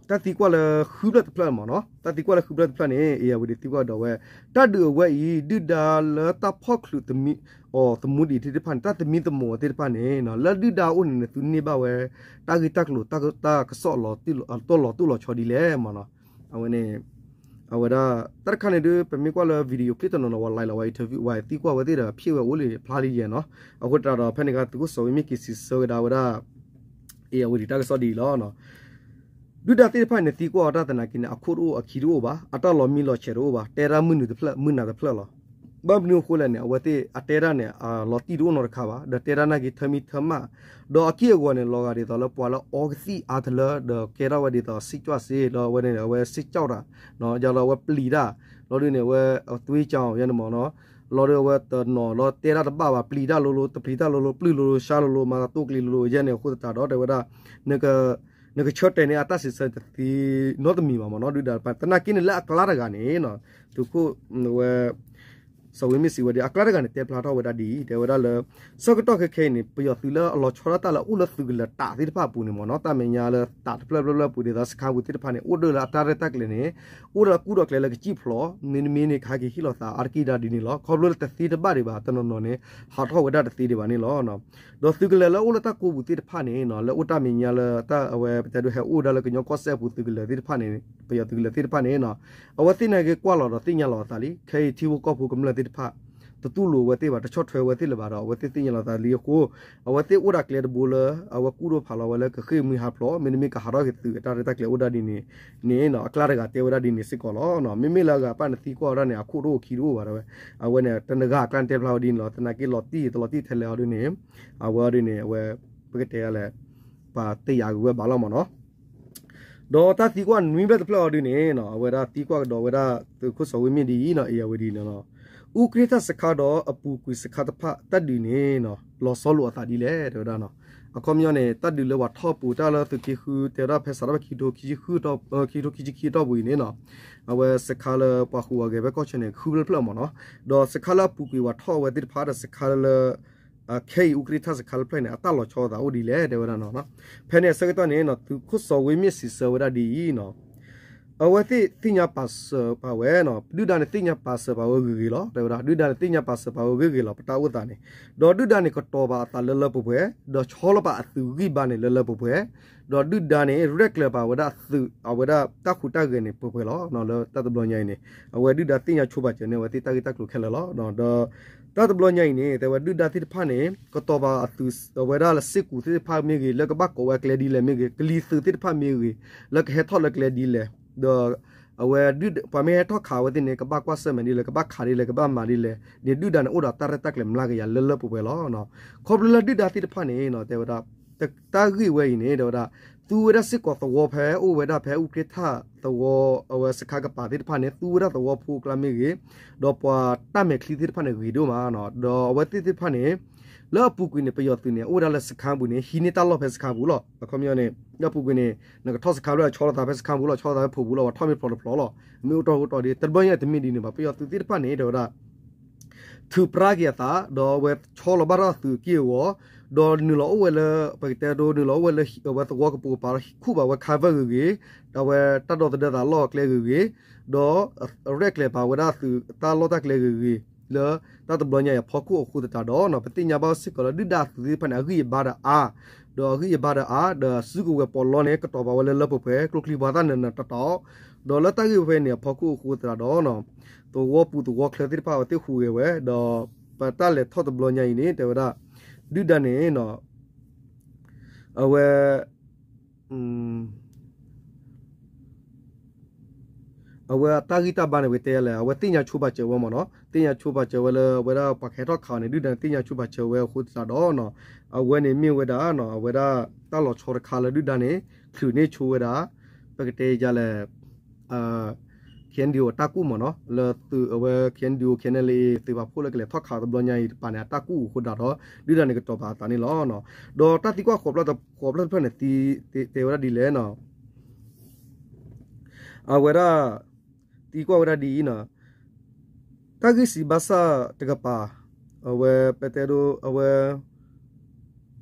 တၢ်သံကွၢ်လၢဃုဖျၢၣ်တဖျၢၣ်မ့ၢ်နီၤ, တၢ်သံကွၢ်လၢဃုဖျၢၣ်တဖျၢၣ်န့ၣ် အ့ၣ်ယၣ်ဝတံၤသံကွၢ်ဒီးဝဲ တၢ်ဒုးအဝဲအံၤ ဒုၣ်ဒါလၢတၢ်ဖီၣ်ချုးသမံ အီၤသမူဒံးသ့ၣ်တဖၣ်န့ၣ် တၢ်သမံသမိးအီၤသ့ၣ်တဖၣ်န့ၣ် လၢဒုၣ်ဒါအအိၣ်န့ၣ်န့ၣ် သုန့ၢ်ဘၣ်ဝဲ တၢ်ဂ့ၢ်တၢ်ကျိၤ တၢ်ကစီၣ်လီၤတံၢ်လီၤဆဲးဒ်လဲၣ်မ့ၢ်နီၤ, အဝဲန့ၣ် အဝဲဒၣ် တၢ်တခါန့ၣ်ဒုး ပမ့ၢ်ကွၢ်လၢ video clip တနီၤနီၤ ဝဲ live လီၤဝဲ interview ဝဲသံကွၢ်ဝဲသ့ၣ်ဒီး ဖျ့ၣ်ဝဲအိၣ်လံဖျါလံယဲၢ်နီၤ, အဃိသတးဒီး ဖဲန့ၣ်အခါ သုးခိၣ်စီၤဝ့မ့ၣ်က့ၤစံးဆၢဝဲဒၣ်ဝဲဒၣ် အ့ၣ်ယၣ်ဝတံၤတၢ်ကစီၣ်ဒ်အံၤလီၤ. ဒုၣ်ဒါသ့ၣ်တဖၣ်န့ၣ် သံကွၢ်အီၤတၢ်သနာ်က့န့ၣ် အခိၣ်တအိၣ်အခံတအိၣ်ဘၣ်, အတၢ်လီၤမံလီၤဆဲးတအိၣ်ဘၣ်, တဲတၢ်မုၢ်နုာ်တဖျၢၣ် မုၢ်နၤတဖျၢၣ်လီၤ. ဘၣ်မနုၤအဃိလဲၣ်န့ၣ် အဝဲသ့ၣ်အတဲတၢ်န့ၣ် အလီၤတံၢ်တအိၣ်နီတခါဘၣ်, ဒီးတဲတၢ်နာ်က့ၤထၢမံထၢမး, ဒီးအက့ၢ်အဂီၤန့ၣ် လီၤဂာ်ဒ်သိးလၢပှၤလၢအီကသံၣ်အါတလၢ ဒီးကဲထီၣ်ဝဲဒ်သိး စံၣ်ကွၢ်စ့ ဒီးအဝဲန့ၣ် အဝဲစံၣ်ကွၢ်တၢ် ယလီၤဝဲပျံၤတၢ်, လီၤဒုးန့ၣ် အဝဲအသွံၣ်ကၠီယဲန့ၣ်မ့ၢ်နီၤ, လီၤဒုးအဝဲတနီၤလီၤတဲတၢ်တဘၣ်ဘၣ်, ပျံၤတၢ်လိၤလိၤ တပျံၤတၢ်လိၤလိၤ ပျုၢ်လိၤလိၤ ဆါလိၤလိၤ မၤတၢ်တိၢ်ကလံၤလိၤလိၤ ယဲန့ၣ်အဃိသတးဒီး တဲဝဲဒၣ် နကဆၢတဲာ်န့ၢ်အတၢ်စံးဆၢတသ့နီတမံၤဘၣ်မ့ၢ်နီၤ, ဒုၣ်ဒါတဖၣ် သနာ်က့န့ၣ်လၢအကျါတဂၤန့ၣ် သုးခိၣ်ဝဲ စီၤဝ့မ့ၢ်စံးဝဲဒၣ် အကျါတဂၤန့ၣ် တဲဖျါထီၣ်ဝဲဒၣ်ဒ်အံၤ တဲဝဲဒၣ်လၢ ဆၢကတီၢ်ခဲခဲအံၤန့ၣ် ပယီၤသုးလၢအလီၤဆီဒၣ်တၢ်လၢအိၣ်လၢသုးကလၢၤတၢ်သ့ၣ်တဖၣ်အပူၤန့ၣ်မ့ၢ်နီၤ, တၢ်မဲာ်ညါလၢတၢ်တဖျၢၣ်ဖျၢၣ်ဖျၢၣ်အပူၤဒ်သိး စခါပူၤသ့ၣ်တဖၣ်န့ၣ် အိၣ်ဒီးလၢအတၢ်ရဲၣ်တၢ်ကျဲၤန့ၣ် အိၣ်ဒီးကူၣ်ဒီးကျဲၤလၢကစံၣ်ဖျိး, မ့တမ့ၢ်န့ၣ် ကဟဲက့ၤဟ့ၣ်လီၤသးအါတက့ၢ်ဒၣ်ဒ်န့ၣ်လီၤ. ခီဖျိလၢတသ့တဘၣ်ဒံးဘၣ် တနီၤနီၤန့ၣ် ဟးထီၣ်ဝဲဒၣ်တသ့ဒံးဘၣ်န့ၣ်လီၤ. ဒီးသုးကလၢၤလၢအအိၣ်လၢတၢ်ကိးပူၤသ့ၣ်တဖၣ်န့ၣ် လၢအိၣ်တၢ်မဲာ်ညါလၢတၢ်အဝဲ ပတဲဒိးဟဲအိၣ်ဝဲဒၣ်လၢကညီကီၢ်စဲၣ်အပူၤသုးကလၢၤသ့ၣ်တဖၣ်န့ၣ် ပယီၤသုးကလၢၤသ့ၣ်တဖၣ်န့ၣ် အဝဲသ့ၣ်နာ်က့ၤကွၢ်လီၤဒီးသ့ၣ်ညါလီၤအသးလံ. ခဲအံၤထံဖိကီၢ်ဖိကမျၢၢ်သ့ၣ်တဖၣ် တတူၢ်လိာ်ဝဲသ့ၣ်ဘၣ် တဆီၣ်ထွဲဝဲသ့ၣ်လၢၤဘၣ်ဒီး အဝဲသ့ၣ်သ့ၣ်ညါလီၤအသးလံအဃိ အဝဲသ့ၣ်အိၣ်ဒၣ်ကျဲတဘိလၢ အဝဲကူၣ်ဒိၣ်ဖးလီၤဝဲလၢကဃ့ၢ်မှံဟးဖျိး မ့တမ့ၢ်ကဟးထီၣ်က့ၤသုးအတၢ်ရဲၣ်တၢ်ကျဲၤအိၣ်ဒၣ်ဒ်န့ၣ်န့ၣ် အကျါတဂၤတဲဝဲဒၣ်ဒ်န့ၣ်စ့ၢ်ကီးလီၤ. မ့မ့ၢ်လၢအဂၤပၣ်န့ၣ်သံကွၢ်ဝဲဒၣ်န့ၣ် အခိၣ်တအိၣ်ခံတအိၣ်ဘၣ်ဝဲ အဝဲန့ၣ် တနဂၤအကျါန့ၣ်တဲဖျါဝဲဒ်န့ၣ်လီၤ. သနာ်က့လီၤတံၢ်တလီၤတံၢ်ထဲလဲၣ်အီၤဒ်န့ၣ် အဝဲအီၤဒ်န့ၣ် အဝဲ ပကတဲလဲၣ် ပှၤတယာ်က့ၤဝဲဘၣ်လီၤမ့ၢ်နီၤ. ဒီးတၢ်သံကွၢ်နွံဖျၢၣ်တဖျၢၣ်အီၤဒ်န့ၣ် အဝဲဒၣ်သံကွၢ်ကဒီးဝဲဒၣ်သုးခိၣ်စီၤဝ့မ့ၢ်ဒ်အံၤနီၤ အ့ၣ်ယၣ်ဝတံၤန့ၣ်လီၤ. အူးကြ့ၣ်ထၣ်စခါဒီးအပူၤကွံာ်စခါတဖၣ်တၢ်ဒုးန့ၣ် လီၤဆီလိာ်အသးဒ်လဲၣ် တဲဝဲဒၣ်နီၤ. အခီပညီန့ၣ် တၢ်ဒုးလၢပှၤထီၣ်ပူၤ တၢ်လၢသုးက့ဃု တဲဝဲဒၣ်ဖဲစးထီၣ်ဖဲခံကထိခံဆံဃု ခံကထိခံဆံခံအတီၢ်ပူၤအံၤန့ၣ်နီၤ အဝဲစခါလၢပှၤဟူးဂဲၤဖဲကီၢ်ဆၢန့ၣ် ဃုဖျၢၣ်တဖျၢၣ်မ့ၢ်နီၤ. ဒီးစခါလၢအပူၤကွံာ်ပှၤထီၣ်ဝဲသ့ၣ်တဖၣ်ဒီးစခါလၢ ခဲအံၤအူးကြ့ၣ်ထၣ်စခါတဖျၢၣ်န့ၣ် အတၢ်လီၤဆီအသးအိၣ်ဒ်လဲၣ် တဲဝဲဒၣ်နီၤ. ဖဲန့ၣ်အဆၢကတီၢ်န့ၣ် သုးခိၣ်စီၤဝ့မ့ၢ်စံးဆၢဝဲဒၣ်ဒ်အံၤနီၤ အဝဲသ့ၣ်သ့ၣ်ညါပာ်စၢၤပာ်ဝဲနီၤ ဒုၣ်ဒါန့ၣ်သ့ၣ်ညါပာ်စၢၤပာ်ဝဲဂ့ၤဂ့ၤလီၤ တဲဝဲဒၣ် ဒုၣ်ဒါန့ၣ်သ့ၣ်ညါပာ်စၢၤပာ်ဝဲဂ့ၤဂ့ၤလီၤ ပတၢ်အိၣ်သးန့ၣ် ဒီးဒုၣ်ဒါန့ၣ်ကတီၤပာ်အသးလၢလၢပှဲၤပှဲၤ ဒီးဆီလီၤပာ်အသုးဂံၢ်ဘါန့ၣ်လၢလၢပှဲၤပှဲၤ ဒီးဒုၣ်ဒါန့ၣ် ရဲၣ်ကျဲၤပာ်ဝဲဒၣ်အသုး အဝဲဒၣ်တၢ်ဟူးတၢ်ဂဲၤန့ၣ်ပှဲၤပှဲၤလီၤ. လၢတၢ်တဘျီညါအံၤန့ၣ် အဝဲဒုၣ်ဒါသ့ၣ်ညါဆိပာ်စၢၤန့ၢ်အဝဲသ့ၣ်တၢ်ဂ့ၢ်တၢ်ကျိၤခဲလၢာ်လီၤ. ဒီးတၢ်တဘျီညါအံၤန့ၣ် တဲဝဲဒုၣ်ဒါသ့ၣ်တဖၣ်န့ၣ် ကတီၤပာ်အသုးအဝဲဒၣ်လၢစ့ၢ်ကီးသ့ၣ်တဖၣ်မ့ၢ်ဂ့ၤ လၢကဘၣ်ကိးဝဲကျဲဒ်လဲၣ်မ့ၢ်ဂ့ၤ ကလံၤသုးသ့ၣ်တဖၣ်မ့ၢ်ဂ့ၤ လၢကဟဲထီၣ်လၢကျဲဒ်လဲၣ် ဒီး အဝဲ ပှၤမ့ၢ်ဟဲထီၣ်ခးဝဲသ့ၣ်န့ၣ် ကဘၣ်ကွၢ်ဆၢၣ်မဲာ်ဒ်လဲၣ် ကဘၣ်ခးဒ်လဲၣ် ကဘၣ်မၤဒ်လဲၣ်န့ၣ် ဒုၣ်ဒါန့ၣ်အိၣ်ဒီးတၢ်ရဲၣ်တၢ်ကျဲၤမျးကယၤလၢလၢပှဲၤပှဲၤလီၤ. ခီဖျိလၢဒုၣ်ဒါသ့ၣ်တဖၣ်န့ၣ် တဲဝဲဒၣ် တၢ်ဂ့ၢ်ဝဲအံၤန့ၣ် တဲဝဲဒၣ် သူဝဲဒၣ်စ့ၢ်ကီးသဝီဖဲအိၣ်ဝဲဒၣ်ဖဲအူးကြ့ၣ်ထၣ်သဝီ အဝဲစခါကပၤသ့ၣ်တဖၣ်န့ၣ် သူဝဲဒၣ်သဝီဖိအကျါမ့ၢ်ဂ့ၤ ဒီးပှၤတၢ်မဲာ်ချံသ့ၣ်တဖၣ်န့ၣ်ဂ့ၤဒိၣ်မးနီၤ ဒီးအဝဲသ့ၣ်သ့ၣ်တဖၣ်န့ၣ် လၢအပူၤကွံာ်န့ၣ် ပယီၤသုးန့ၣ် အိၣ်ဝဲဒၣ်လၢစခါပူၤန့ၣ် ဟံးန့ၢ်တၢ်လီၢ်ဖဲစခါပူၤလီၤ. အခီပညီန့ၣ် လၢအပူၤကွံာ်န့ၣ် နကထီၣ်စခါဖျၢၣ် ဆီလီၤသးဖဲစခါပူၤလီၤ ဆီလီၤသးဖဲဖိပူၤလီၤ ပှၤထီၣ်မ့ၢ်ဖျိးတဖျိးလီၤ မ့ၢ်အိၣ်တီၢ်အိၣ်တီၢ်ဒ် တဘျီညါတမ့ၢ်ဒ်န့ၣ်ဘၣ် ပယီၤသုးသ့ၣ်တဖၣ်န့ၣ် တဲဝဲဒၣ် ထုးပြါက့ၤအသး ဒီးအဝဲဆီလီၤဘၣ်ထီၣ်အသုးက့ၢ်အဂီၤ ဒီးနုာ်လီၤအိၣ်ဝဲလၢ ပကတဲဒိ နုာ်လီၤအိၣ်ဝဲလၢအဝဲသဝီကပိာ်ကပၤ ခူၣ်ဘၣ်ဝဲ cover ဂ့ၤဂ့ၤ ဒီးအဝဲတၢ်ဒီသဒၢသးလီၢ်အကျဲဂ့ၤဂ့ၤ ဒီးရဲၣ်ကျဲၤပာ်ဝဲဒၣ်သုးတၢ်လီၢ်တၢ်ကျဲဂ့ၤဂ့ၤ လၢတၢ်တဘျီညါအံၤအဖီခိၣ်အဃိသတးဒီးနီၤ ပသ့ၣ်ညါဘၣ်စ့ၢ်ကီးလၢဒုၣ်ဒါအသုးသ့ၣ်တဖၣ်န့ၣ် အဂံၢ်အဘါဒီးအါ, ဒီးအဂံၢ်အဘါဒီးအါ ဒီးစုကဝဲၤပီးလီန့ၣ် ကတီၤပာ်ဝဲလၢလၢပှဲၤပှဲၤ ကျိချံမျိာ်သၣ်နးနးတီတီ, ဒီးလၢတၢ်ဂ့ၢ်ဝဲန့ၣ်အဖီခိၣ်အဃိသတးဒီးနီၤ သဝီပူၤသဝီချၢသ့ၣ်တဖၣ်အဝဲသ့ၣ်ဟူးဂဲၤဝဲ ဒီးပတၢ်လဲၤထီၣ်တဘျီညါအံၤန့ၣ် တဲဝဲဒၣ် ဒုၣ်ဒါန့ၣ်နီၤ အဝဲ အဝဲအတၢ်ဂံၢ်တၢ်ဘါန့ၣ် ပကတဲလဲၣ် အဝဲသ့ၣ်ညါဆိပာ်စၢၤဝဲမ့ၢ်နီၤ သ့ၣ်ညါဆိပာ်စၢၤဝဲလၢအဝဲဒၣ်ပှၤကဟဲထီၣ်ခးအီၤန့ၣ် ဒုၣ်ဒါန့ၣ်သ့ၣ်ညါဆိပာ်စၢၤဝဲအဃိသတးဒီးနီၤ အဝဲန့ၣ်မ့ၢ်ဝဲဒၣ်နီၤ အဝဲဒၣ်တၢ်လီၤဆီတခါလၢဒုၣ်ဒါန့ၣ် ချုးန့ၢ်ဆိဝဲဒၣ် ပကတဲယလဲၣ် KNDO အတၢ်ကူၣ်မ့ၢ်နီၤ လၢသုးအဝဲ KNDO KNLA သုးပာ်ဖှိၣ်လၢကလဲၤထီၣ်ခးတဘျီညါအံၤတပၤန့ၣ် အတၢ်ကူၣ်အဃိဒၣ်ဒီး ဒုၣ်ဒါန့ၣ်ကတီၤပာ်အသးန့ၣ်လီၤ. ဒီးတၢ်သံကွၢ်ဃိးဖျၢၣ်တဖျၢၣ်န့ၣ် တဲဝဲဒၣ်ဒ်လဲၣ်နီၤ အဝဲဒၣ် သံကွၢ်ဝဲဒၣ်ဒ်အံၤနီၤ တၢ်ဂံၢ်စံးဘါစၢ်တကပၤ အဝဲပတဲဒိ အဝဲ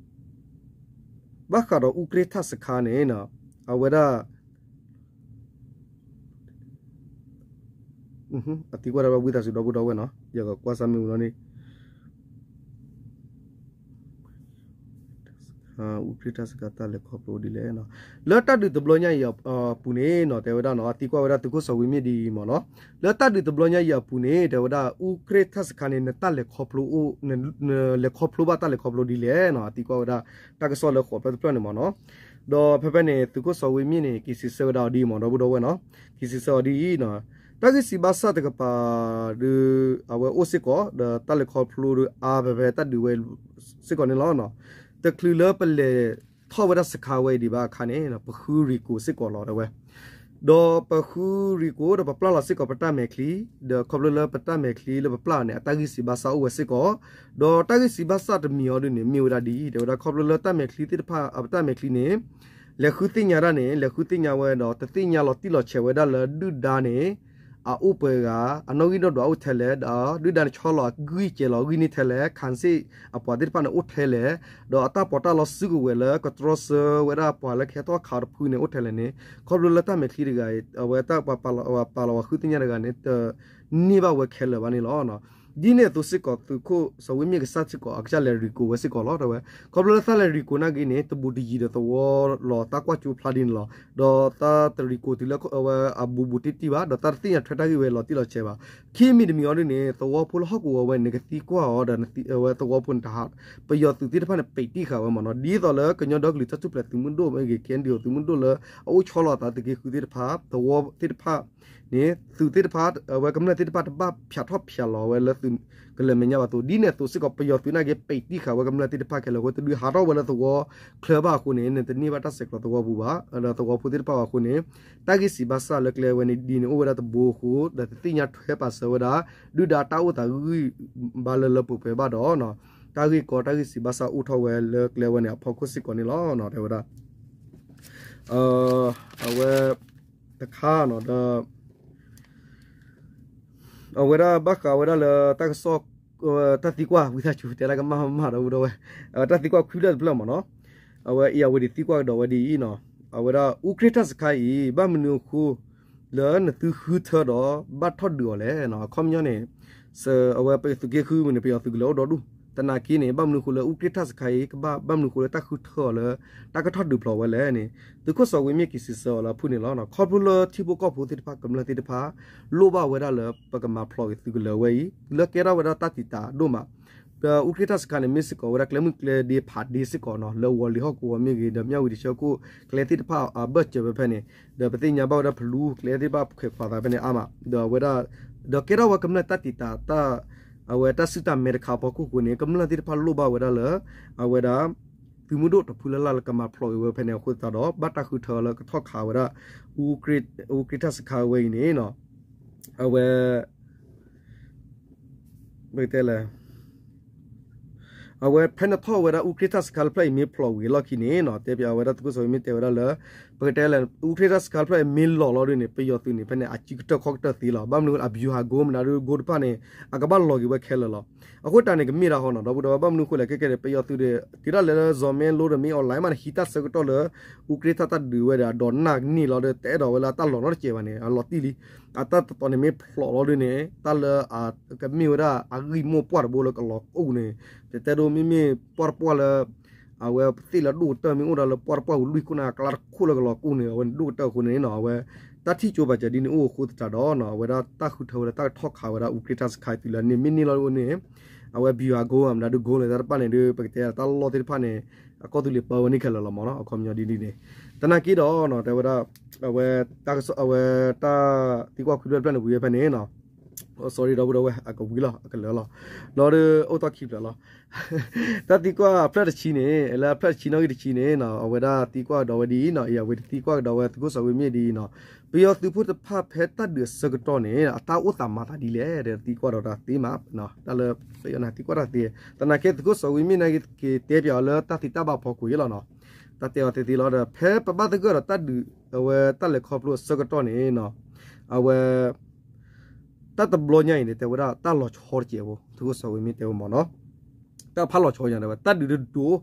ဘၣ်ဃးဒီးအူကြ့ၣ်ထၣ်စခါန့ၣ် အဝဲဒၣ် အသံကွၢ်တၢ်ဘၣ်ဝံသးစူၤဒီပုၢ်ဒီဝဲၢ်နီၤ ယကကွၢ်စၢ်မ့ၢ်ဝံၤလီၤန့ၣ် အူကြ့ၣ်ထၣ်စခါတၢ်လဲၤခီဖျိဒ်လဲၣ်နီၤ လၢတၢ်ဒုးတဘျီညါအံၤအပူၤန့ၣ်နီၤ တဲဝဲဒၣ်နီၤ အသံကွၢ်ဝဲဒၣ်သုးခိၣ်စီၤဝံမ့ၢ်ဒ်အံၤမ့ၢ်နီၤ လၢတၢ်ဒုးတဘျီညါအံၤအပူၤန့ၣ် တဲဝဲဒၣ် အူကြ့ၣ်ထၣ်စခါန့ၣ် နတၢ်လဲၤခီဖျိအိၣ် နလဲၤခီဖျိဘၣ်တၢ်လဲၤခီဖျိဒ်လဲၣ်နီၤ အသံကွၢ်ဝဲဒၣ် တၢ်ကစီၣ်လၢဃိးဖျၢၣ်တဖျၢၣ်န့ၣ်မ့ၢ်နီၤ ဒီးဖဲဖဲန့ၣ် သုးခိၣ်စီၤဝံမ့ၢ်န့ၣ် က့ၤစံးဆၢဝဲဒၣ်အီၤဒ်အံၤမ့ၢ်ဒီပုၢ်ဒီဝဲၢ်နီၤ က့ၤစံးဆၢအီၤဒ်အံၤနီၤ တၢ်ဂံၢ်စံးဘါစၢ်တကပၤ ဒီး အဝဲအိၣ်စ့ၢ်ကီး ဒီးတၢ်လဲၤခီဖျိဒီးအါဖဲဖဲတၢ်ဒုးဝဲစ့ၢ်ကီးန့ၣ်လီၤ. တချုးလၢပလဲၤထီၣ်ဝဲဒၣ်စခါဝဲအံၤဒံးဘၣ်အခါန့ၣ် ပဃုရံၣ်ကိၣ်စ့ၢ်ကီးလီၤတဲဝဲ ဒီးပဃုရံၣ်ကိၣ်ဒီးပပျၢ်လီၤစ့ၢ်ကီးပတၢ်မဲာ်ချံ, ဒီးခီဖျိလၢပတၢ်မဲာ်ချံလၢပပျၢ်န့ၣ် အတၢ်ဂံၢ်စံးဘါစၢ်အိၣ်ဝဲစ့ၢ်ကီး, ဒီးတၢ်ဂံၢ်စံးဘါစၢ်တမံၤအီၤဒ်န့ၣ် မ့ၢ်ဝဲဒၣ်ဒ်အံၤ, တဲဝဲဒၣ်ခီဖျိလၢတၢ်မဲာ်ချံသ့ၣ်တဖၣ် ပတၢ်မဲာ်ချံန့ၣ် လဲၤဃုသ့ၣ်ညါဒၣ်န့ၣ် လဲၤဃုသ့ၣ်ညါဝဲဒီး တသ့ၣ်ညါလီၤတံၢ်လီၤဆဲးဝဲဒၣ်လၢဒုၣ်ဒါန့ၣ် အအိၣ်ပှဲၤဂၤ, အနီၣ်ဂံၢ်နီၣ်ဒွးအိၣ်ထဲလဲၣ်, ဒီးဒုၣ်ဒါန့ၣ်ဆီလီၤအဂံၢ်စဲၤလီၤအဂံၢ်န့ၣ်ထဲလဲၣ်, ခးစ့ၣ်အပှၤသ့ၣ်တဖၣ်န့ၣ်အိၣ်ထဲလဲၣ်, ဒီးအတၢ်ပီးတၢ်လီစုကဝဲၤလၢကတြီဆၢဝဲဒၣ်ပှၤလၢကဟဲထီၣ်ခးတဖုန့ၣ်အိၣ်ထဲလဲၣ်န့ၣ် ခီဖျိလၢတၢ်မဲာ်ချံတဂၤအံၤ အဝဲတၢ်ပှၤပာ်လီၤဝဲဃုသ့ၣ်ညါတဂၤန့ၣ် တန့ၢ်ဘၣ်ဝဲခဲလၢာ်ဘၣ်န့ၣ်လီၤ. ဒ်န့ၣ်အသိးစ့ၢ်ကီး သုးခိၣ်စီၤဝ့မ့ၢ်ကစၢ်စ့ၢ်ကီး အကစၢ်လဲၤရံၣ်ကိၣ်ဝဲစ့ၢ်ကီးလီၤ တဲဝဲ. ခီဖျိလၢသးလဲၤရံၣ်ကိၣ်နာ်က့န့ၣ် တဘူးတယံၤဒီးသဝီလီၤတၢ်ကွၢ်ကၠိဖျါဒ်န့ၣ်လီၤ. ဒီးသးတရံၣ်ကိၣ်တုၤလၢအဝဲအဘူးဘူးတံၢ်တံၢ်ဘၣ်, ဒီးသးတသ့ၣ်ညါထွဲတၢ်ဂ့ၢ်ဝဲလီၤတံၢ်လီၤဆဲးဘၣ်. ခံမံၤတမံၤအီၤဒ်န့ၣ် သဝီဖိလၢဟီၣ်ကဝီၤဝဲန့ၣ် နကသံကွၢ်အီၤဒီး အဝဲသဝီဖိန့ၣ်တဟး, ပယီၤသုးသ့ၣ်တဖၣ်န့ၣ်ပံာ်တံၢ်ဃာ်ဝဲမ့ၢ်နီၤ. ဒ်သိးလၢကညီဒီကလုာ်တၢ်ထူၣ်ဖျဲးသုးမုၢ်ဒိၣ်မ့ၢ်ဂ့ၤ KNDO သုးမုၢ်ဒိၣ်လၢအအိၣ်ဆီလီၤအသးသုးက့ဃုသ့ၣ်တဖၣ် သဝီသ့ၣ်တဖၣ် န့ၣ် သုးသ့ၣ်တဖၣ် အဝဲကမျၢၢ်သ့ၣ်တဖၣ်တဘၣ်ဖၠးထီၣ်ဖၠးလီၤဝဲလၢသုးကလၢၤမဲာ်ညါဘၣ်အသိး, ဒ်န့ၣ်အသိးစ့ၢ်ကီး ပယီၤသုးနာ်က့ ပံာ်တံၢ်ဃာ်ဝဲကမျၢၢ်သ့ၣ်တဖၣ်ခဲလၢာ်အဃိ တဒုးဟးထီၣ်ဝဲလၢသဝီချၢဘၣ်အဃိန့ၣ် နတန့ၢ်ဘၣ်တၢ်ဆဲးကျိးသဝီပူၤဘၣ်, ဒီးသဝီဖိသ့ၣ်တဖၣ်ဘၣ်အဃိန့ၣ် တၢ်ဂ့ၢ်စံးဘၣ်စၢ်လၢကျဲဝဲန့ၣ် ဒ်န့ၣ်အိၣ်ဝဲဒၣ်တဘိအဃိ ဒီးတသ့ၣ်ညါထွဲပာ်စၢၤဝဲဒၣ် ဒုၣ်ဒါတၢ်အိၣ်သးဂံၢ်ဘါလၢလၢပှဲၤပှဲၤဘၣ်ဒီး တၢ်ဂ့ၢ်ကီတၢ်ဂ့ၢ်စံးဘၣ်စၢ်အိၣ်ထီၣ်ဝဲလၢကျဲဝဲန့ၣ်အဖီခိၣ်စ့ၢ်ကီးန့ၣ်လီၤ တဲဝဲဒၣ်. အဝဲ တခါနီၤဒီး အဝဲဒၣ်ဘၣ်ဃးဝဲဒၣ်လၢတၢ်ကစီၣ် တၢ်သံကွၢ်ဝံသးစူၤ တဲလၢကမၣ်မၣ်ဒီပုၢ်ဒီဝဲၢ်, တၢ်သံကွၢ်ခွံဖျၢၣ်တဖျၢၣ်မ့ၢ်နီၤ, အဝဲအံၤအဝဲဒၣ်သံကွၢ်ကဒီးဝဲဒ်အံၤနီၤ, အဝဲဒၣ်အူကြ့ၣ်ထၣ်စခါအံၤ ဘၣ်မနုၤအဃိ လၢနသုဃုထၢဒီးဘၣ်ထီၣ်ဒုးအီၤလဲၣ်, အခီပညီန့ၣ် အဝဲပသုးက့ဃုမုၢ်န့ၣ် ပယီၤသုးကလၢၤအိၣ်ဒီဒူၣ်, သနာ်က့န့ၣ် ဘၣ်မနုၤအဃိလၢအူကြ့ၣ်ထၣ်စခါအံၤ ကဘၣ်မနုၤအဃိလၢတၢ်ဃုထၢအီၤလၢ တၢ်ကထီၣ်ဒုးဖျိးဝဲလဲၣ်န့ၣ် သုးခိၣ်စီၤဝ့မ့ၢ်က့ၤစံးဆၢအီၤလၢအဖုၣ်န့ၣ်လီၤ. ခီဖျိလၢထံဖိကီၢ်ဖိသ့ၣ်တဖၣ် ကမျၢၢ်သ့ၣ်တဖၣ် လိၣ်ဘၣ်ဝဲဒၣ်လၢပကမၤဖျိးက့ၤသုးကလၢၤဝဲအံၤ လၢကဲထီၣ်ဝဲဒၣ်တၢ်တံာ်တာ်ဒိၣ်မး ဒီးအူကြ့ၣ်ထၣ်စခါန့ၣ် မ့ၢ်စ့ၢ်ကီးဝဲဒၣ်ကျဲမုၢ်ကျဲဒ့ဖးဒ့စ့ၢ်ကီးနီၤ, လၢဝီၤလံၤဟီၣ်ကဝီၤမ့ၢ်ဂ့ၤ ဒီးမၠၣ်ဝတံၤဆၢခိၣ်ကျဲသ့ၣ်တဖၣ်အဘၢၣ်စၢၤဖဲဖဲန့ၣ်, ဒီးပသ့ၣ်ညါဘၣ်ဝဲဒၣ်ဖလူကျဲသ့ၣ်တဖၣ်ခွဲးခွါသးဖဲန့ၣ်အါမး, ဒီးအဝဲဒၣ် ဒီးကဲထီၣ်ဝဲကမျၢၢ်တၢ်တံာ်တာ် အဝဲတၢ်စုတၢ်မဲတခါအဖီခိၣ်အဃိန့ၣ် ကမျၢၢ်သ့ၣ်တဖၣ်လိၣ်ဘၣ်ဝဲဒၣ်လၢ အဝဲဒၣ် သုးမုၢ်ဒိၣ်တဖုလၢ်လၢ်လၢကမၤဖျိးက့ၤဝဲဖဲန့ၣ်အဃိသတးဒီး ဘၣ်တၢ်ဃုထၢလၢကထီၣ်ခးဝဲဒၣ် အူကြ့ၣ်ထၣ်စခါဝဲအံၤန့ၣ် အဝဲ ပကတဲလဲၣ် အဝဲဖဲနထီၣ်ဝဲဒၣ် အူကြ့ၢ်ထၣ်စခါတဖျၢၣ်အံၤမ့ၢ်ဖျိးဝံၤအလီၢ်ခံန့ၣ်နီၤ တဲပၠးအဝဲဒၣ်သုးခိၣ်စီၤဝံမ့ၢ်တဲဝဲဒၣ်လၢ ပကတဲလၢ အူကြ့ၢ်ထၣ်စခါတဖျၢၣ်အံၤမ့ၢ်လီၤလီၤဒုန့ၣ် ပယီၤသုးန့ၣ် ဖဲန့ၣ် အစုကတၢၢ်ခီၣ်ကတၢၢ်သ့လီၤ. ဘၣ်မနုၤအ ဗျူဟာကုန်း မနုၤဒု ကုန်း တဖၣ်န့ၣ် အကဘၣ်လီၤက့ၤဝဲခဲလၢာ်လီၤ. အဃိတၢ်န့ၣ် ကမ့ၢ်ဒၣ်ဟီနီၤ ဒီပုၢ်ဒီဝဲၢ် ဘၣ်မနုၤအဃိလဲၣ် ခဲကဲန့ၣ် ပယီၤသုးဒီး တုၤဒၣ်လဲာ်လၢ ဇီၤမ့လိဒီး မ့ၢ်အီၣ်လဲၣ်မးန့ၣ် ဟံးတၢ်ဆၢကတီၢ်လၢ အူကြ့ၢ်ထၣ်တၢ်ဒုးဝဲဒီး အဒိးနၢ်ကန့ၢ်လီၤဒီး တအဲၣ်ဒိးဝဲလၢတၢ်လီၤနီတစဲးဘၣ်န့ၣ် အလီၤတံၢ်လံ. အတၢ်တတီၤန့ၣ်မ့ၢ်ဖျိးလီၤဒုန့ၣ် တၢ်လၢအကမ့ၢ်ဝဲဒၣ်အဂံၢ်မိၢ်ပှၢ်တဘိလၢကလီၤကူၣ်န့ၣ် တတဲဒိ မ့မ့ၢ်ပှၢ်တပှၢ်လၢ အဝဲပသ့ၣ်လၢဒိၣ်ကတၢၢ်မ့ၢ်အိၣ်ဒၣ်လၢပှၢ်တပှၢ်ဝံၤလွံၢ်ခိၣ်န့ၣ် အကျါတခိၣ်လၢကလီၤကူၣ်န့ၣ် အဝဲန့ၣ်ဒိၣ်ကတၢၢ်အဃိန့ၣ်နီၤ အဝဲ တၢ်ထံၣ်ကၠိပာ်စၢၤဒ်န့ၣ်အိၣ်အဃိသတးဒီးနီၤ အဝဲဒၣ်တၢ်ဃုထၢဝဲလၢတၢ်ကထီၣ်ခးဝဲဒၣ် အူကြ့ၢ်ထၣ်စခါတုၤလၢန့ၣ် မ့ၢ်န့ၢ်လီၤဒုန့ၣ် အဝဲ ဗျူဟာကုန်း မနုၤဒု ကုန်း လၢတၢ်တဖၣ်န့ၣ်ဒီး ပကတဲတၢ်လီၢ်သ့ၣ်တဖၣ်န့ၣ် အကီၢ်သူလ့ၤပၢဝဲန့ၣ်ခဲလၢာ်လီၤမးနီၤ အခီပညီဒ်န့ၣ်န့ၣ် သနာ်က့ဒီးနီၤ တဲဝဲဒၣ် အဝဲ အဝဲတၢ်သံကွၢ်ခွံဖျၢၣ်တဖျၢၣ်န့ၣ် ဝံၤဝဲဖဲန့ၣ်နီၤ sorry ဒီပုၢ်ဒီဝဲၢ် အကဝံၤလီၤ အကလၢာ်လီၤ ဒီးဒုးအိၣ်တီၢ်ခံဖျၢၣ်လီၤ တၢ်သံကွၢ်ဖျၢၣ်တဆံန့ၣ် လၢဖျၢၣ်တဆံနီၣ်ဂံၢ်တဆံန့ၣ်နီၤ အဝဲဒၣ်သံကွၢ်ကဒီးဝဲဒ်အံၤနီၤ အံၤအဝဲတသံကွၢ်ကဒီးဝဲသုးခိၣ်စီၤဝံမ့ၢ်ဒ်အံၤနီၤ ပယီၤသုးဖိတဖၣ်ဖဲတၢ်ဒုးအဆၢကတီၢ်န့ၣ် အတၢ်အိၣ်သးမၤသးဒ်လဲၣ် ဒီးသံကွၢ်ဒီးတၢ်သ့မး တၢ်လၢ ပယီၤန့ၣ်သံကွၢ်တၢ်သ့ သနာ်က့သုးခိၣ်စီၤဝံမ့ၢ်န့ၣ်က့ၤတဲပၠးအီၤလၢတၢ်သံတၢ်ဘၣ်ဖီခိၣ်အံၤလီၤနီၤ တၢ်တဲအီၤသ့သ့လီၤဒီး ဖဲပဘၣ်သဂၢၢ်ဒီးတၢ်ဒုး အဝဲတၢ်လဲၤခီဖျိအဆၢကတီၢ်န့ၣ်နီၤ အဝဲ တၢ်တဘျီညါအံၤန့ၣ် တဲဝဲဒၣ်တၢ်လီၤဆီတစဲးဖိ သုးခိၣ်စီၤဝံမ့ၢ်တဲဝဲမးနီၤ တၢ်ဖးလီၤဆီညါတဲဝဲ တၢ်ဒုးတဒိၣ်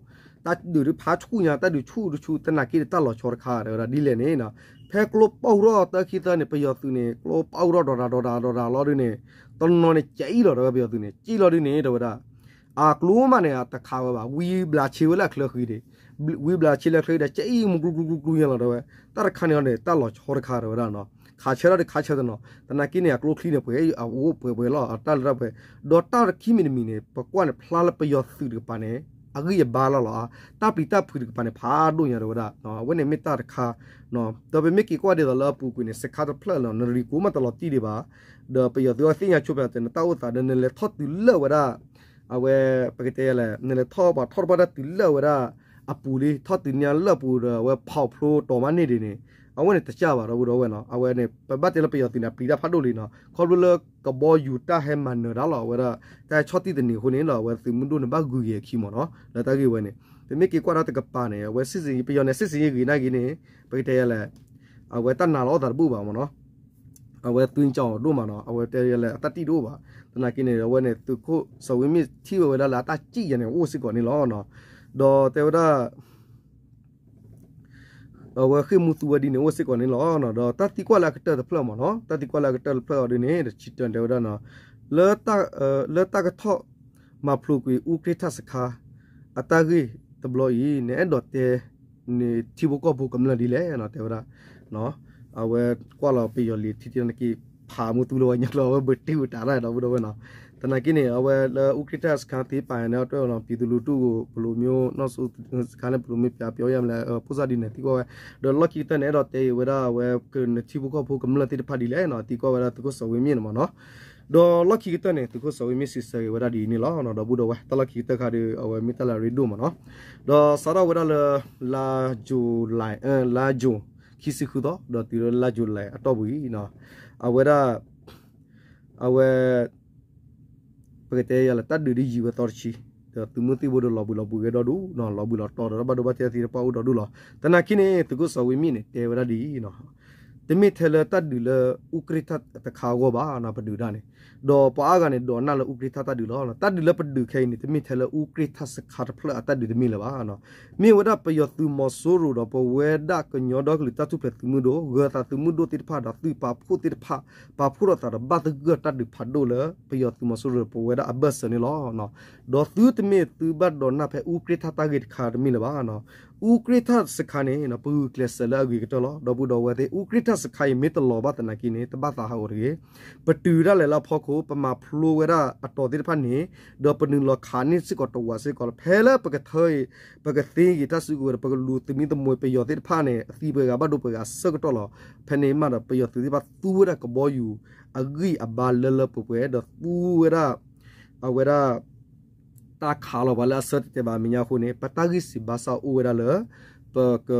တၢ်ဒုးတဖးဆူၣ်ညါ တၢ်ဒုးဆူၣ်တဆူၣ် သနာ်က့ဒီးတၢ်လီၤဆီတခါ တဲဝဲဒၣ်ဒ်လဲၣ်န့ၣ်နီၤ ဖဲကျိပီၢ်ဟူထီၣ်သၢခံသၢန့ၣ် ပယီၤသုးန့ၣ် ကျိပီၢ်ဟူထီၣ်ဒီးဒီးဒီးဒီးဒီးလီၤဒုန့ၣ် တနီၤန့ၣ် ကဲအံၤလီၤတဲဝဲ ပယီၤသုးန့ၣ် ကဲအံၤလီၤဒုန့ၣ် တဲဝဲဒၣ် အကျိမးန့ၣ် အတခးဝဲဘၣ် ဝံဘျးဆ့ဝဲလၢအချၢဃံဒီး ဝံဘျးဆ့လၢအချၢဃံဒီး ကဲအံၤမူကျူကျူကျူညါလီၤတဲဝဲ တၢ်တခါန့ၣ်န့ၣ် တၢ်လီၤဆီတခါတဲဝဲဒၣ်နီၤ ခးဆၢထီၣ်ဒီးခးဆၢတနီၤ သနာ်က့န့ၣ် အကျိချံန့ၣ် ပှဲၤအအိၣ်ပှဲၤပှဲၤလီၤ အတၢ်လၢတၢ်ပှဲၤ ဒီးတၢ်တခံမံၤတမံၤန့ၣ် ပကွၢ်န့ၣ် ဖျါလၢပယီၤသုးတကပၤန့ၣ် အဂံၢ်အဘါလီၤလီၤ တၢ်ပျံၤတၢ်ဖုးတကပၤန့ၣ် ဖးဒိၣ်ညါတဲဝဲဒၣ် အဝဲန့ၣ်မ့ၢ်တၢ်တခါ ဒီးပမ့ၢ်က့ၤကွၢ်ဒ်သိးလၢအပူၤကွံာ်န့ၣ် စခါတဖျၢၣ်လီၤ နရံၣ်ကိမးတလီၤတံၢ်ဒံးဘၣ် ဒီးပယီၤသုးအီၤသ့ၣ်ညါဆိပာ်စၢၤနတၢ်အိၣ်သးဒီး နလဲၤထီၣ်တုၤလၢဝဲဒၣ် အဝဲ ပကတဲလဲၣ် နလဲၤထီၣ်ပှၤထီၣ်တပှၢ်တၢ်တုၤလၢဝဲဒၣ် အပူၤလံ ထီၣ်တုၤညါလၢအပူၤဒီး အဝဲဖးအိၣ်ဖျိတီၤမးန့ၢ်ဒံးန့ၣ် အဝဲန့ၣ်တကးဘၣ်ဒီပုၢ်ဒီဝဲၢ်နီၤ အဝဲန့ၣ် ပဘၣ်တဲလၢပယီၤသုးန့ၣ် အပျံၤတၢ်ဖးဒိၣ်လံနီၤ ခီဖျိလၢကဘီယူၤတၢ်ဟဲမၤနၢၤတၢ်လီၤ အဝဲဒၣ် တၢ်ဟဲဆီၣ်တံၢ်တန့ၢ်အဃိန့ၣ်လီၤ အဝဲသုးမုၢ်ဒိၣ်န့ၣ်ဘၣ်ဂုၤဂဲၤအခံမးနီၤ လၢတၢ်ဂ့ၢ်ဝဲန့ၣ် ပမ့ၢ်က့ၤကွၢ်တၢ်တကပၤန့ၣ် အဝဲ စစ်ဆင်ရေး ပယီၤန့ၣ် စစ်ဆင်ရေး ဂ့ၤနာ်က့န့ၣ် ပကတဲလဲၣ် အဝဲတၢ်နာ်လီၤအီၣ်သးတဘူၣ်ဘၣ်မးနီၤ အဝဲသွ့ကၠီအီၤဒိၣ်မးနီၤ အဝဲတဲလဲၣ် အတၢ်တံၢ်တအိၣ်ဘၣ် သနာ်က့န့ၣ် အဝဲန့ၣ် သုးခိၣ်စီၤဝံမ့ၢ်ထံၣ်ဝဲဝဲဒၣ်လၢအတၢ်စံၣ်ယၤန့ၣ် အိၣ်စ့ၢ်ကီးန့ၣ်လီၤနီၤ ဒီးတဲဝဲဒၣ် အဝဲဃ့ၢ်မူသူဝဲဒ်န့ၣ် အိၣ်စ့ၢ်ကီးန့ၣ်လီၤနီၤ ဒီးတၢ်သံကွၢ်လၢအကတၢၢ်တဖျၢၣ်မးနီၤ တၢ်သံကွၢ်လၢအကတၢၢ်တဖျၢၣ်အီၤဒ်န့ၣ် တဆံတၢၢ်တဲဝဲဒၣ်နီၤ လၢ လၢတၢ်ကထီၣ်မၤဖျိးကွံာ် အူကြ့ၢ်ထၣ်စခါ အတၢ်ဂ့ၢ်တဘျီအံၤ နအဲၣ်ဒိးတဲန့ၣ် ထံဖိကီၢ်ဖိကမျၢၢ်ဒ်လဲၣ်နီၤ တဲဝဲဒၣ် အဝဲကွၢ်လီၤပယီၤလံၤထံထံနက့ၤ ဖးမူသူလၢဝဲညါကျိ အဝဲဘၣ်တ့ၢ်ဝဲတၢ်တၢ်ဒီပုၢ်ဒီဝဲၢ်နီၤ သနာ်က့န့ၣ် အဝဲလၢအူကြ့ၢ်ထၣ်စခါသ့ပာ်န့ၣ် အတၢ်နီၤ ပြည်သူ့လွှတ်တော် ပလိၤမ့ၢ်နီၢ်စူစခါန့ၣ် ပလိၤမ့ၢ်ပျးပျီယါမလဲၣ် ဖိစၢ်ဒ်န့ၣ်သံကွၢ်ဝဲ ဒီးလီၢ်ခံကတၢၢ်န့ၣ် အဲၣ်ဒိးတဲဝဲဒၣ်အဝဲ ကနထံဖိကီၢ်ဖိကမျၢၢ်သ့ၣ်တဖၣ်ဒ်လဲၣ်နီၤ သံကွၢ်ဝဲဒၣ်သုးခိၣ်စီၤဝံမ့ၢ်န့ၣ်မးနီၤ ဒီးလီၢ်ခံကတၢၢ်န့ၣ် သုးခိၣ်စီၤဝံမ့ၢ်စံးဆၢက့ၤဝဲဒၣ်ဒ်အံၤန့ၣ်လီၤ ဒီပုၢ်ဒီဝဲၢ် တၢ်လီၢ်ခံကတၢၢ်ခါဒီး အဝဲမ့ၢ်တၢ်လၢအရ့ဒိၣ်မးနီၤ ဒီးစးထီၣ်ဝဲဒၣ်လၢ လါယူၤလံ လါယူၤ ခံဆံဃုသီ ဒီးတုၤလၢလါယူၤလံအတီၢ်ပူၤအံၤ အဝဲဒၣ် အဝဲ ပကတဲယၤလၢတၢ်ဒုးဒ်ယံာ်ဝဲသီတဆံ ဒီးသုးမုၢ်သံၣ်ဘိဒီးလီၤဘှံးလီၤဘှီးဂ့ၤဒီဒူၣ်နီၤ လီၤဘှံးလီၤတီၤဒီးတၢ်ဘၣ်ဒိဘၣ်ထံးသ့ၣ်တဖၣ်အိၣ်ဒီဒူၣ်လီၤ. သနာ်က့န့ၣ် သုးခိၣ်စီၤဝံမ့ၣ်န့ၣ် တဲဝဲဒၣ်ဒ်အံၤနီၤ တမ့ၢ်ထဲလၢတၢ်ဒုးလၢအူကြ့ၢ်ထၣ်တခါအဂီၢ်ဘၣ်နီၤ ပဒုးတၢ်န့ၣ် ဒီးပှၤအါဂၤန့ၣ် ဒိးနၢ်လၢအူကြ့ၢ်ထၣ်တၢ်ဒုးလီၤ. တၢ်ဒုးလၢပဒုးခဲအံၤန့ၣ် တမ့ၢ်ထဲလၢအူကြ့ၢ်ထၣ်စခါတဖျၢၣ်အတၢ်ဒုးတမ့ၢ်လၢၤဘၣ်နီၤ မ့ၢ်ဝဲဒၣ်ပယီၤသုးမီၤစိရိၤဒီးပဝဲဒၣ်ကညီဒီကလုာ်တၢ်ထူၣ်ဖျဲးသုးမုၢ်ဒိၣ် ဂၢၤသးသုးမုၢ်ဒိၣ်သ့ၣ်တဖၣ်ဒီးသုးပာ်ဖှိၣ်သ့ၣ်တဖၣ် ပာ်ဖှိၣ်ထီၣ်သးဒီးဘၣ်သဂၢၢ်တၢ်ဒုးဖးဒိၣ်လၢ ပယီၤသုးမီၤစိရိၤပဝဲဒၣ်အဘၢၣ်စၢၤန့ၣ်လီၤ. ဒီးသုတမ့ၢ်သုဘၣ်ဒိးနၢ်ဖဲအူကြ့ၢ်ထၣ်တၢ်ဂ့ၢ်တခါတမ့ၢ်လၢၤဘၣ်နီၤ အူကြ့ၢ်ထၣ်စခါန့ၣ် ပဂုာ်ကျဲးစၢးလၢအဂ့ၤကတၢၢ်လီၤ. ဒီပုၢ်ဒီဝဲၢ်သ့ၣ် အူကြ့ၢ်ထၣ်စခါအံၤမ့ၢ်တလီၤဘၣ်သနာ်က့န့ၣ် တဘၣ်သးဟးဂီၤတဂ့ၤ. ပတုၤဒၣ်လဲာ်လၢအဖီခိၣ် ပမၤဖျိဝဲဒၣ်အတီၤသ့ၣ်တဖၣ်န့ၣ် ဒီးပနုာ်လီၤခးန့ၢ်စ့ၢ်ကီးတဝးစ့ၢ်ကီးလီၤ. ဖဲလၢပကထၢအံၤ ပကသ့ဂ့ၤတၢ်စုကဝဲၤဒီး ပကလူၤသမံသမိးပယီၤသ့ၣ်တဖၣ်န့ၣ် အသံပှဲၤဂၤဘၣ်ဒိပှဲၤဂၤအဆၢကတီၢ်လီၤ. ဖဲန့ၣ်မးဒီး ပယီၤသုးသ့ၣ်တဖၣ်သူဝဲဒၣ်ကဘီယူၤ အဂံၢ်အဘါလၢလၢပှဲၤပှဲၤ ဒီးသူဝဲဒၣ် အဝဲဒၣ် တၢ်ခးလီၤပှၤလၢအဆၢတဲာ်တဲာ်ဘၣ်အမဲာ်ညါအဃိန့ၣ် ပတၢ်ဂံၢ်စၢ်ဘါစၢ်အိၣ်ဝဲဒၣ်လၢ ပက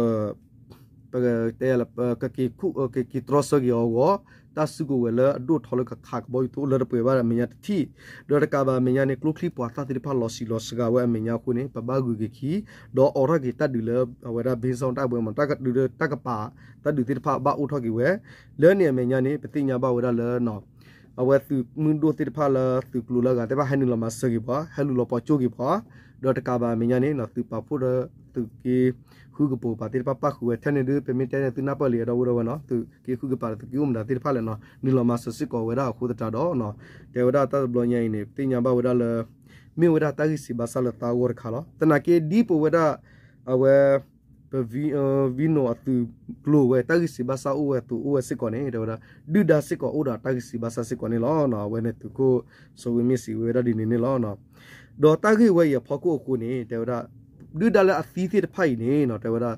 ပကတဲလၢ ပကက့ၤခူၣ် ကက့ၤတြီဆၢက့ၤအီၤအဂီၢ် တၢ်စုကဝဲၤလၢအဒိၣ်ထီလၢကခးကဘီယူၤတအိၣ်လၢတပှဲၤဘၣ်အမဲာ်ညါတထံၣ်, ဒီးတကးဘၣ်အမဲာ်ညါန့ၣ် ကျိချံပှၤသၣ်သ့ၣ်တဖၣ်လီၤဆံးလီၤစှၤဝဲအမဲာ်ညါအဃိန့ၣ် ပဘၣ်ဂုာ်က့ၤခံ ဒီးအိးထီၣ်က့ၤတၢ်ဒုးလၢအဝဲဒၣ် ဘ့စီၣ် တၢ်ဘှဲမး တၢ်ကပၤ တၢ်ဒုးသ့ၣ်တဖၣ်ဘၣ်အိၣ်ထီၣ်က့ၤဝဲ, လၢန့ၣ်အမဲာ်ညါန့ၣ် ပသ့ၣ်ညါဘၣ်ဝဲဒၣ်လၢ အဝဲသုးမုၢ်ဒိၣ်သ့ၣ်တဖၣ်လၢသုးကျိၤလၢအဂၤသ့ၣ်တဖၣ်ဟဲနုာ်လီၤမၤစၢၤက့ၤပှၤ, ဟဲလူၤလီၤပိာ်ကၠိက့ၤပှၤ, ဒီးတကးဘၣ်အမဲာ်ညါန့ၣ် သုးပာ်ဖှိၣ်ဒီးသုးက့ဃုကပိာ်ပာ်သ့ၣ်တဖၣ်ပၣ်ဃုာ်ဝဲထဲန့ၣ်ဒုး ပမ့ၢ်တဲန့ၣ်သုနၢ်ပၢၢ်လံ ဒီပုၢ်ဒီဝဲၢ်နီၤ, သုးက့ဃုကပိာ်ဒီးသုးက့အိၣ်မတၤသ့ၣ်တဖၣ်လဲၣ်နီၤ နုာ်လီၤမၤစၢၤစ့ၢ်ကီးဝဲဒၣ်အဃိသတးဒီး တဲဝဲဒၣ်တၢ်တဘျီညါအံၤန့ၣ် ပသ့ၣ်ညါဘၣ်ဝဲဒၣ်လၢ မ့ၢ်ဝဲဒၣ်တၢ်ဂံၢ်စံးဘါစၢ်လၢသးအဂီၢ်တခါလီၤ. သနာ်က့ဒ်ပဝဲဒၣ် အဝဲ ပ Venom အသုးကျိၤဝဲ တၢ်ဂံၢ်စံးဘါစၢ်အိၣ်ဝဲအသိးအိၣ်ဝဲစ့ၢ်ကီးန့ၣ် တဲဝဲဒၣ် ဒုၣ်ဒါစ့ၢ်ကီးအိၣ်ဒီးတၢ်ဂံၢ်စံးဘါစၢ်စ့ၢ်ကီးန့ၣ်လီၤ. အဝဲန့ၣ်သုးခိၣ်စီၤဝ့မ့ၢ်စံးဝဲဒၣ်ဒ်န့ၣ်န့ၣ်လီၤ. ဒီးတၢ်ဂ့ၢ်ဝဲအံၤအဖီခိၣ်အဃိန့ၣ် တဲဝဲဒၣ် ဒုၣ်ဒါလၢအသံသ့ၣ်တဖၣ်အံၤန့ၣ် တဲဝဲဒၣ်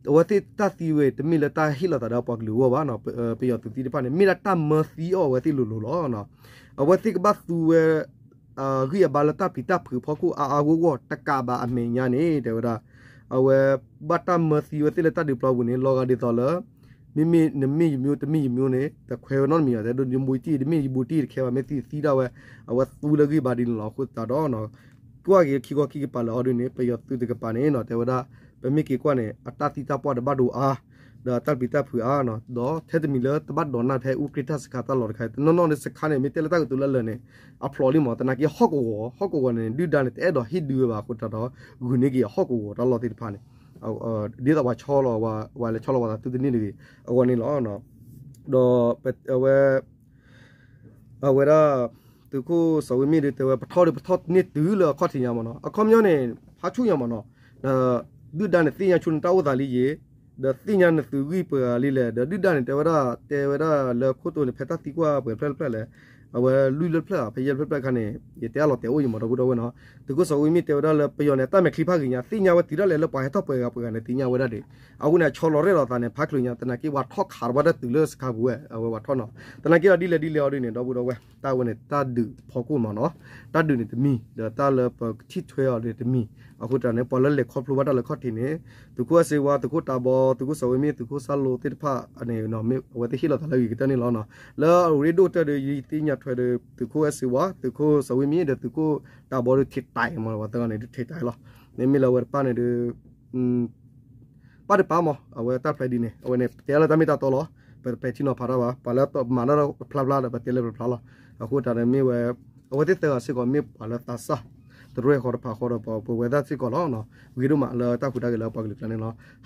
အဝဲသ့ၣ်တၢ်သံဝဲတမ့ၢ်လၢတၢ်ဟ့ၣ်လီၤသးဒီးပှၤကလုာ်အဂီၢ်ဘၣ်နီၤ, ပယီၤသုးသံတဖၣ်န့ၣ် မ့ၢ်ဒၣ်တၢ်မၢသံအီၤအဝဲသ့ၣ်လိၤလိၤလီၤ. အဝဲသ့ၣ်ကဘၣ်သူဝဲ အဂံၢ်အဘါလၢတၢ်ပျံၤတၢ်ဖုးအဖီခိၣ်အါအါဂီၢ်ဂီၢ် တကးဘၣ်အမဲာ်ညါန့ၣ် တဲဝဲဒၣ် အဝဲဘၣ်တၢ်မၢသံဝဲသ့ၣ်လၢတၢ်ဒုးပျီပူၤန့ၣ် လီၤဂာ်ဒ်သိးလၢ မ့မ့ၢ်နမ့ၢ်ယမ့ၢ်တမ့ၢ်ယမ့ၢ်န့ၣ် တခွဲးဝဲနီတမံၤဘၣ်, တဲဒိးယဘိတံၢ် တမ့ၢ်ယဘိတံၢ်တခဲဘၣ် မ့ၢ်သံသံဒၣ်ဝဲ အဝဲသူလၢဂံၢ်ဘါဒ်န့ၣ်လီၤ. အဃိသတးဒီး ကွၢ်က့ၤခံခီခံကပၤလၢအီၤဒ်န့ၣ် ပယီၤသုးတကပၤန့ၣ်နီၤ တဲဝဲဒၣ် ပမ့ၢ်က့ၤကွၢ်န့ၣ် အတၢ်သံတၢ်ပှၢ်တဘၣ်ဒိအါ ဒီးတၢ်ပျံၤတၢ်ဖုးအါနီၤ, ဒီးထဲတမံၤလၢတဘၣ်ဒိးနၢ်ဖဲအူကြ့ၢ်တၢ်စခါတၢ်လီၢ်တခါ တနီၤနီၤန့ၣ် စခါန့ၣ် မ့ၢ်တဲလၢတၢ်ကတိၤလၢအလၢာ်န့ၣ် အဖျိးလံမး, သနာ်က့ဟီၣ်ကဝီၤ ဟီၣ်ကဝီၤန့ၣ် ဒုၣ်ဒါန့ၣ် တအဲၣ်ဒိးဟ့ၣ်ဒုးဝဲဘၣ်အဃိသတးဒီး ဂုာ်န့ၢ်က့ၤအဟီၣ်ကဝီၤတၢ်လီၢ်သ့ၣ်တဖၣ်န့ၣ် ဒ်သိးပှၤဆီလီၤ ပှၤလဲၤဆီလီၤပှၤသးသုတန့ၢ်တဂ့ၤ အဂီၢ်န့ၣ်လီၤ. ဒီးအဝဲ အဝဲဒၣ် သုးခိၣ်စီၤဝ့မ့ၢ်ဒုးတဲဝဲ ပထီၣ်ဒုးပထီၣ်န့ၢ်တုၤလၢအခီၣ်ထံးညါမးနီၤ, အခီပညီန့ၣ် ဖးဆူညါမးနီၤ, ဒုၣ်ဒါန့ၣ်သ့ၣ်ညါဆိနတၢ်အိၣ်သးလံယ့ၤ, ဒီးသ့ၣ်ညါနသုးဂံၢ်ပှၤဂၤလံလဲၣ်, ဒီးဒုၣ်ဒါန့ၣ်တဲဝဲဒၣ် တဲဝဲဒၣ်လၢခိၣ်တိန့ၣ် ဖဲတၢ်သံကွၢ်ပှဲၤဖျၢၣ်တဖျၢၣ်လဲၣ်, အဝဲလွံၢ်လၢတဖျၢၣ် ဖဲယဲၢ်ဖျၢၣ်တဖျၢၣ်အခါန့ၣ် ယတဲအလီၤတဲာ်အိၣ်ယံၤမး ဒီပုၢ်ဒီဝဲၢ်နီၤ, သုးခိၣ်စီၤဝ့မ့ၢ်တဲဝဲဒၣ်လၢပယီၤန့ၣ် အတၢ်မဲာ်ချံဖးဂ့ၤညါ သ့ၣ်ညါဝဲတုၤဒၣ်လဲာ်လၢပှၤဟဲထီၣ်ပှဲၤဂၤပှဲၤဂၤန့ၣ် သ့ၣ်ညါဝဲဒၣ်ဒံး, အဃိန့ၣ် အဆီလီၤရဲၣ်လီၤသးန့ၣ် ဖးချုးညါ သနာ်က့ပှၤထီၣ်ခးတဘၣ်တၢ်တုၤလၢစခါပူၤဝဲ အဝဲပှၤထီၣ်နီၤ, သနာ်က့ဒီးဒ်လဲၣ်ဒ်လဲၣ်အီၤဒ်န့ၣ် ဒီပုၢ်ဒီဝဲၢ် တၢ်ဝဲန့ၣ် တၢ်ဒုးဖီခိၣ်မးနီၤ, တၢ်ဒုးန့ၣ်တမံၤ ဒီးတၢ်လၢပကထံၣ်ထွဲအီၤဒ်န့ၣ်တမံၤ, အဃိတၢ်န့ၣ် ပှၤလၢလဲၤခီဖျိဘၣ်တၢ်လၢခီၣ်ထံးန့ၣ် သုးခိၣ်အဲၣ်စ့ဝါ သုးခိၣ်တၤဘီ သုးခိၣ်စီၤဝ့မ့ၢ် သုးခိၣ်စၢ်လိသ့ၣ်တဖၣ်န့ၣ် အဝဲသ့ၣ်ဟ့ၣ်လီၤသးလၢအဂ့ၤကတၢၢ်န့ၣ်လီၤ. လၢအရ့ဒိၣ်ကတၢၢ်ဒီး ယသ့ၣ်ညါထွဲဒီး သုးခိၣ်အဲၣ်စ့ဝါ သုးခိၣ်စီၤဝ့မ့ၢ် ဒီးသုးခိၣ်တၤဘီဒီး ထဲးတၢ်မး ပှၤသၢဂၤန့ၣ် ထဲးတၢ်လီၤ, မ့မ့ၢ်လၢအဝဲတဖၣ်န့ၣ်ဒီး ပၢ်တပၢ်မး အဝဲတၢ်ဖျဲးဒ်န့ၣ် အဝဲန့ၣ် ပတဲလၢတၢ်မ့ၢ်တၢ်တီလီၤ, ပပဲာ်ထံနီၤဖးတၢ်ဘၣ်, ပှၤလၢမၤတၢ်ဖျါဖျါဒီး ပတဲလၢဖျါဖျါလီၤ, အဃိတၢ်န့ၣ်မ့ၢ်ဝဲ အဝဲသ့ၣ်သၢဂၤစ့ၢ်ကီးမ့ၢ်ပှၤလၢသးစၢ် တရၢဃီတဖၣ်ဃီဒီး ပဝဲဒၣ်စ့ၢ်ကီးလီၤ, ဂ့ၤဒိၣ်မးလၢတၢ်ဟူးတၢ်ဂဲၤလၢပှၤကလုာ်ကျါန့ၣ်လီၤ. ဟါ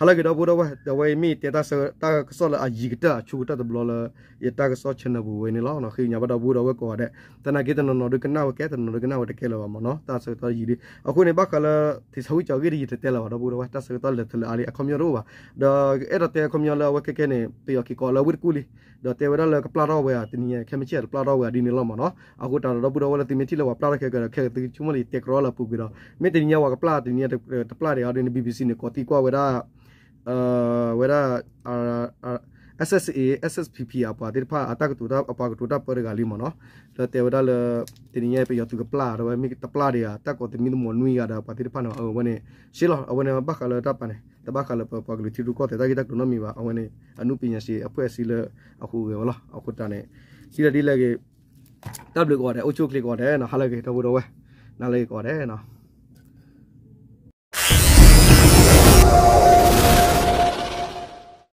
လၢဂ့ၤဒီပုၢ်ဒီဝဲၢ် အဝဲမ့ၢ်တဲတၢ်ကစီၣ်လၢအယံၤကတၢၢ်အဆူကတၢၢ်တဘျီလၢ ယတၢ်ကစီၣ် channel ပူၤဝဲန့ၣ်လီၤ, ဃ့ကညးဘၣ်ဒီပုၢ်ဒီဝဲၢ်ကိးဂၤဒဲး, သနာ်က့တနီၤနီၤဒုးကနၣ်ဝဲကဲ တနီၤနီၤဒုးကနၣ်ဝဲတကဲလၢၤဘၣ်မးနီၤ, တၢ်ဆၢကတီၢ်ယံာ်ဒံး အဃိန့ၣ် ဘၣ်ဃးလၢ ထံဆၢဝံၣ်ကီၤဂ့ၢ်ဒီး ယတတဲလၢၤဘၣ် ဒီပုၢ်ဒီဝဲၢ် တၢ်ဆၢကတီၢ်လဲၤထီၣ်လၢအါလံ အခီပညီတအိၣ်ဘၣ်, ဒီးအဲၣ်ဒိးတဲအခီပညီလၢအဝဲခဲကဲန့ၣ် ပယီၤက့ၤကိးလၢဝ့ၢ်တကူၣ်လံ, ဒီးတဲဝဲဒၣ်လၢကပျၢ်ထီၣ်ဝဲဧါ တနံၤညါ ခဲမုၢ်ဆ့ၣ်တပျၢ်ထီၣ်ဝဲဧါဒ်န့ၣ်လီၤမးနီၤ, အဃိတၢ်ဒီးဒီပုၢ်ဒီဝဲၢ်လၢသုမ့ၢ်ထံၣ်လၢပှၤပျၢ်ထီၣ်ခဲကဲဒီး ခဲသုဆိကမိၣ်လၢယတဲကရီလၢအပူၤကွံာ်ဒီး မ့ၢ်တနံၤညါပှၤကပျၢ် တနံၤညါတပျၢ်ဒံးအီၤဒ်န့ၣ် BBC န့ၣ် ကိးသံကွၢ်ဝဲဒၣ် ဝဲဒၣ် SSA SSPP အပှၤသ့ၣ်တဖၣ် အတၢ်ကတိၤတၢ် အပှၤကတိၤတၢ်ပၢတဂၤလံမးနီၤ, လၢတဲဝဲဒၣ်လၢ တနံၤညါပယီၤသုးကပျၢ် တဲဝဲမ့ၢ်တပျၢ်ဒံးဧါ တၢ်ကိးသမံသမိးနွံဂၤဒီးပှၤသ့ၣ်တဖၣ်န့ၣ် အဝဲန့ၣ် ရှဲလီၤ အဝဲန့ၣ်ဘၣ်ဃးလၢတၢ်ပာ်န့ၣ် တဘၣ်ဃးလၢပပှၤကလုာ်ထံရူၢ်ကီၢ်သဲးတၢ်ဂ့ၢ်တၢ်ကျိၤနီတမံၤဘၣ် အဝဲန့ၣ် အနုပညာရှင်အဖွဲ့အစည်းလၢအဟူးဂဲၤဝဲလီၤ အဃိတၢ်န့ၣ် ဒ်လဲၣ်ဒ်လဲၣ်ဂ့ၤ တၢ်ဘျုးကိးဂၤဒဲး အိၣ်ဆူၣ်အိၣ်ချ့ကိးဂၤဒဲးနီၤ ဟါလၢဂ့ၤဒီပုၢ်ဒီဝဲၢ် နၤလၢဂ့ၤကိးဂၤဒဲးနီၤ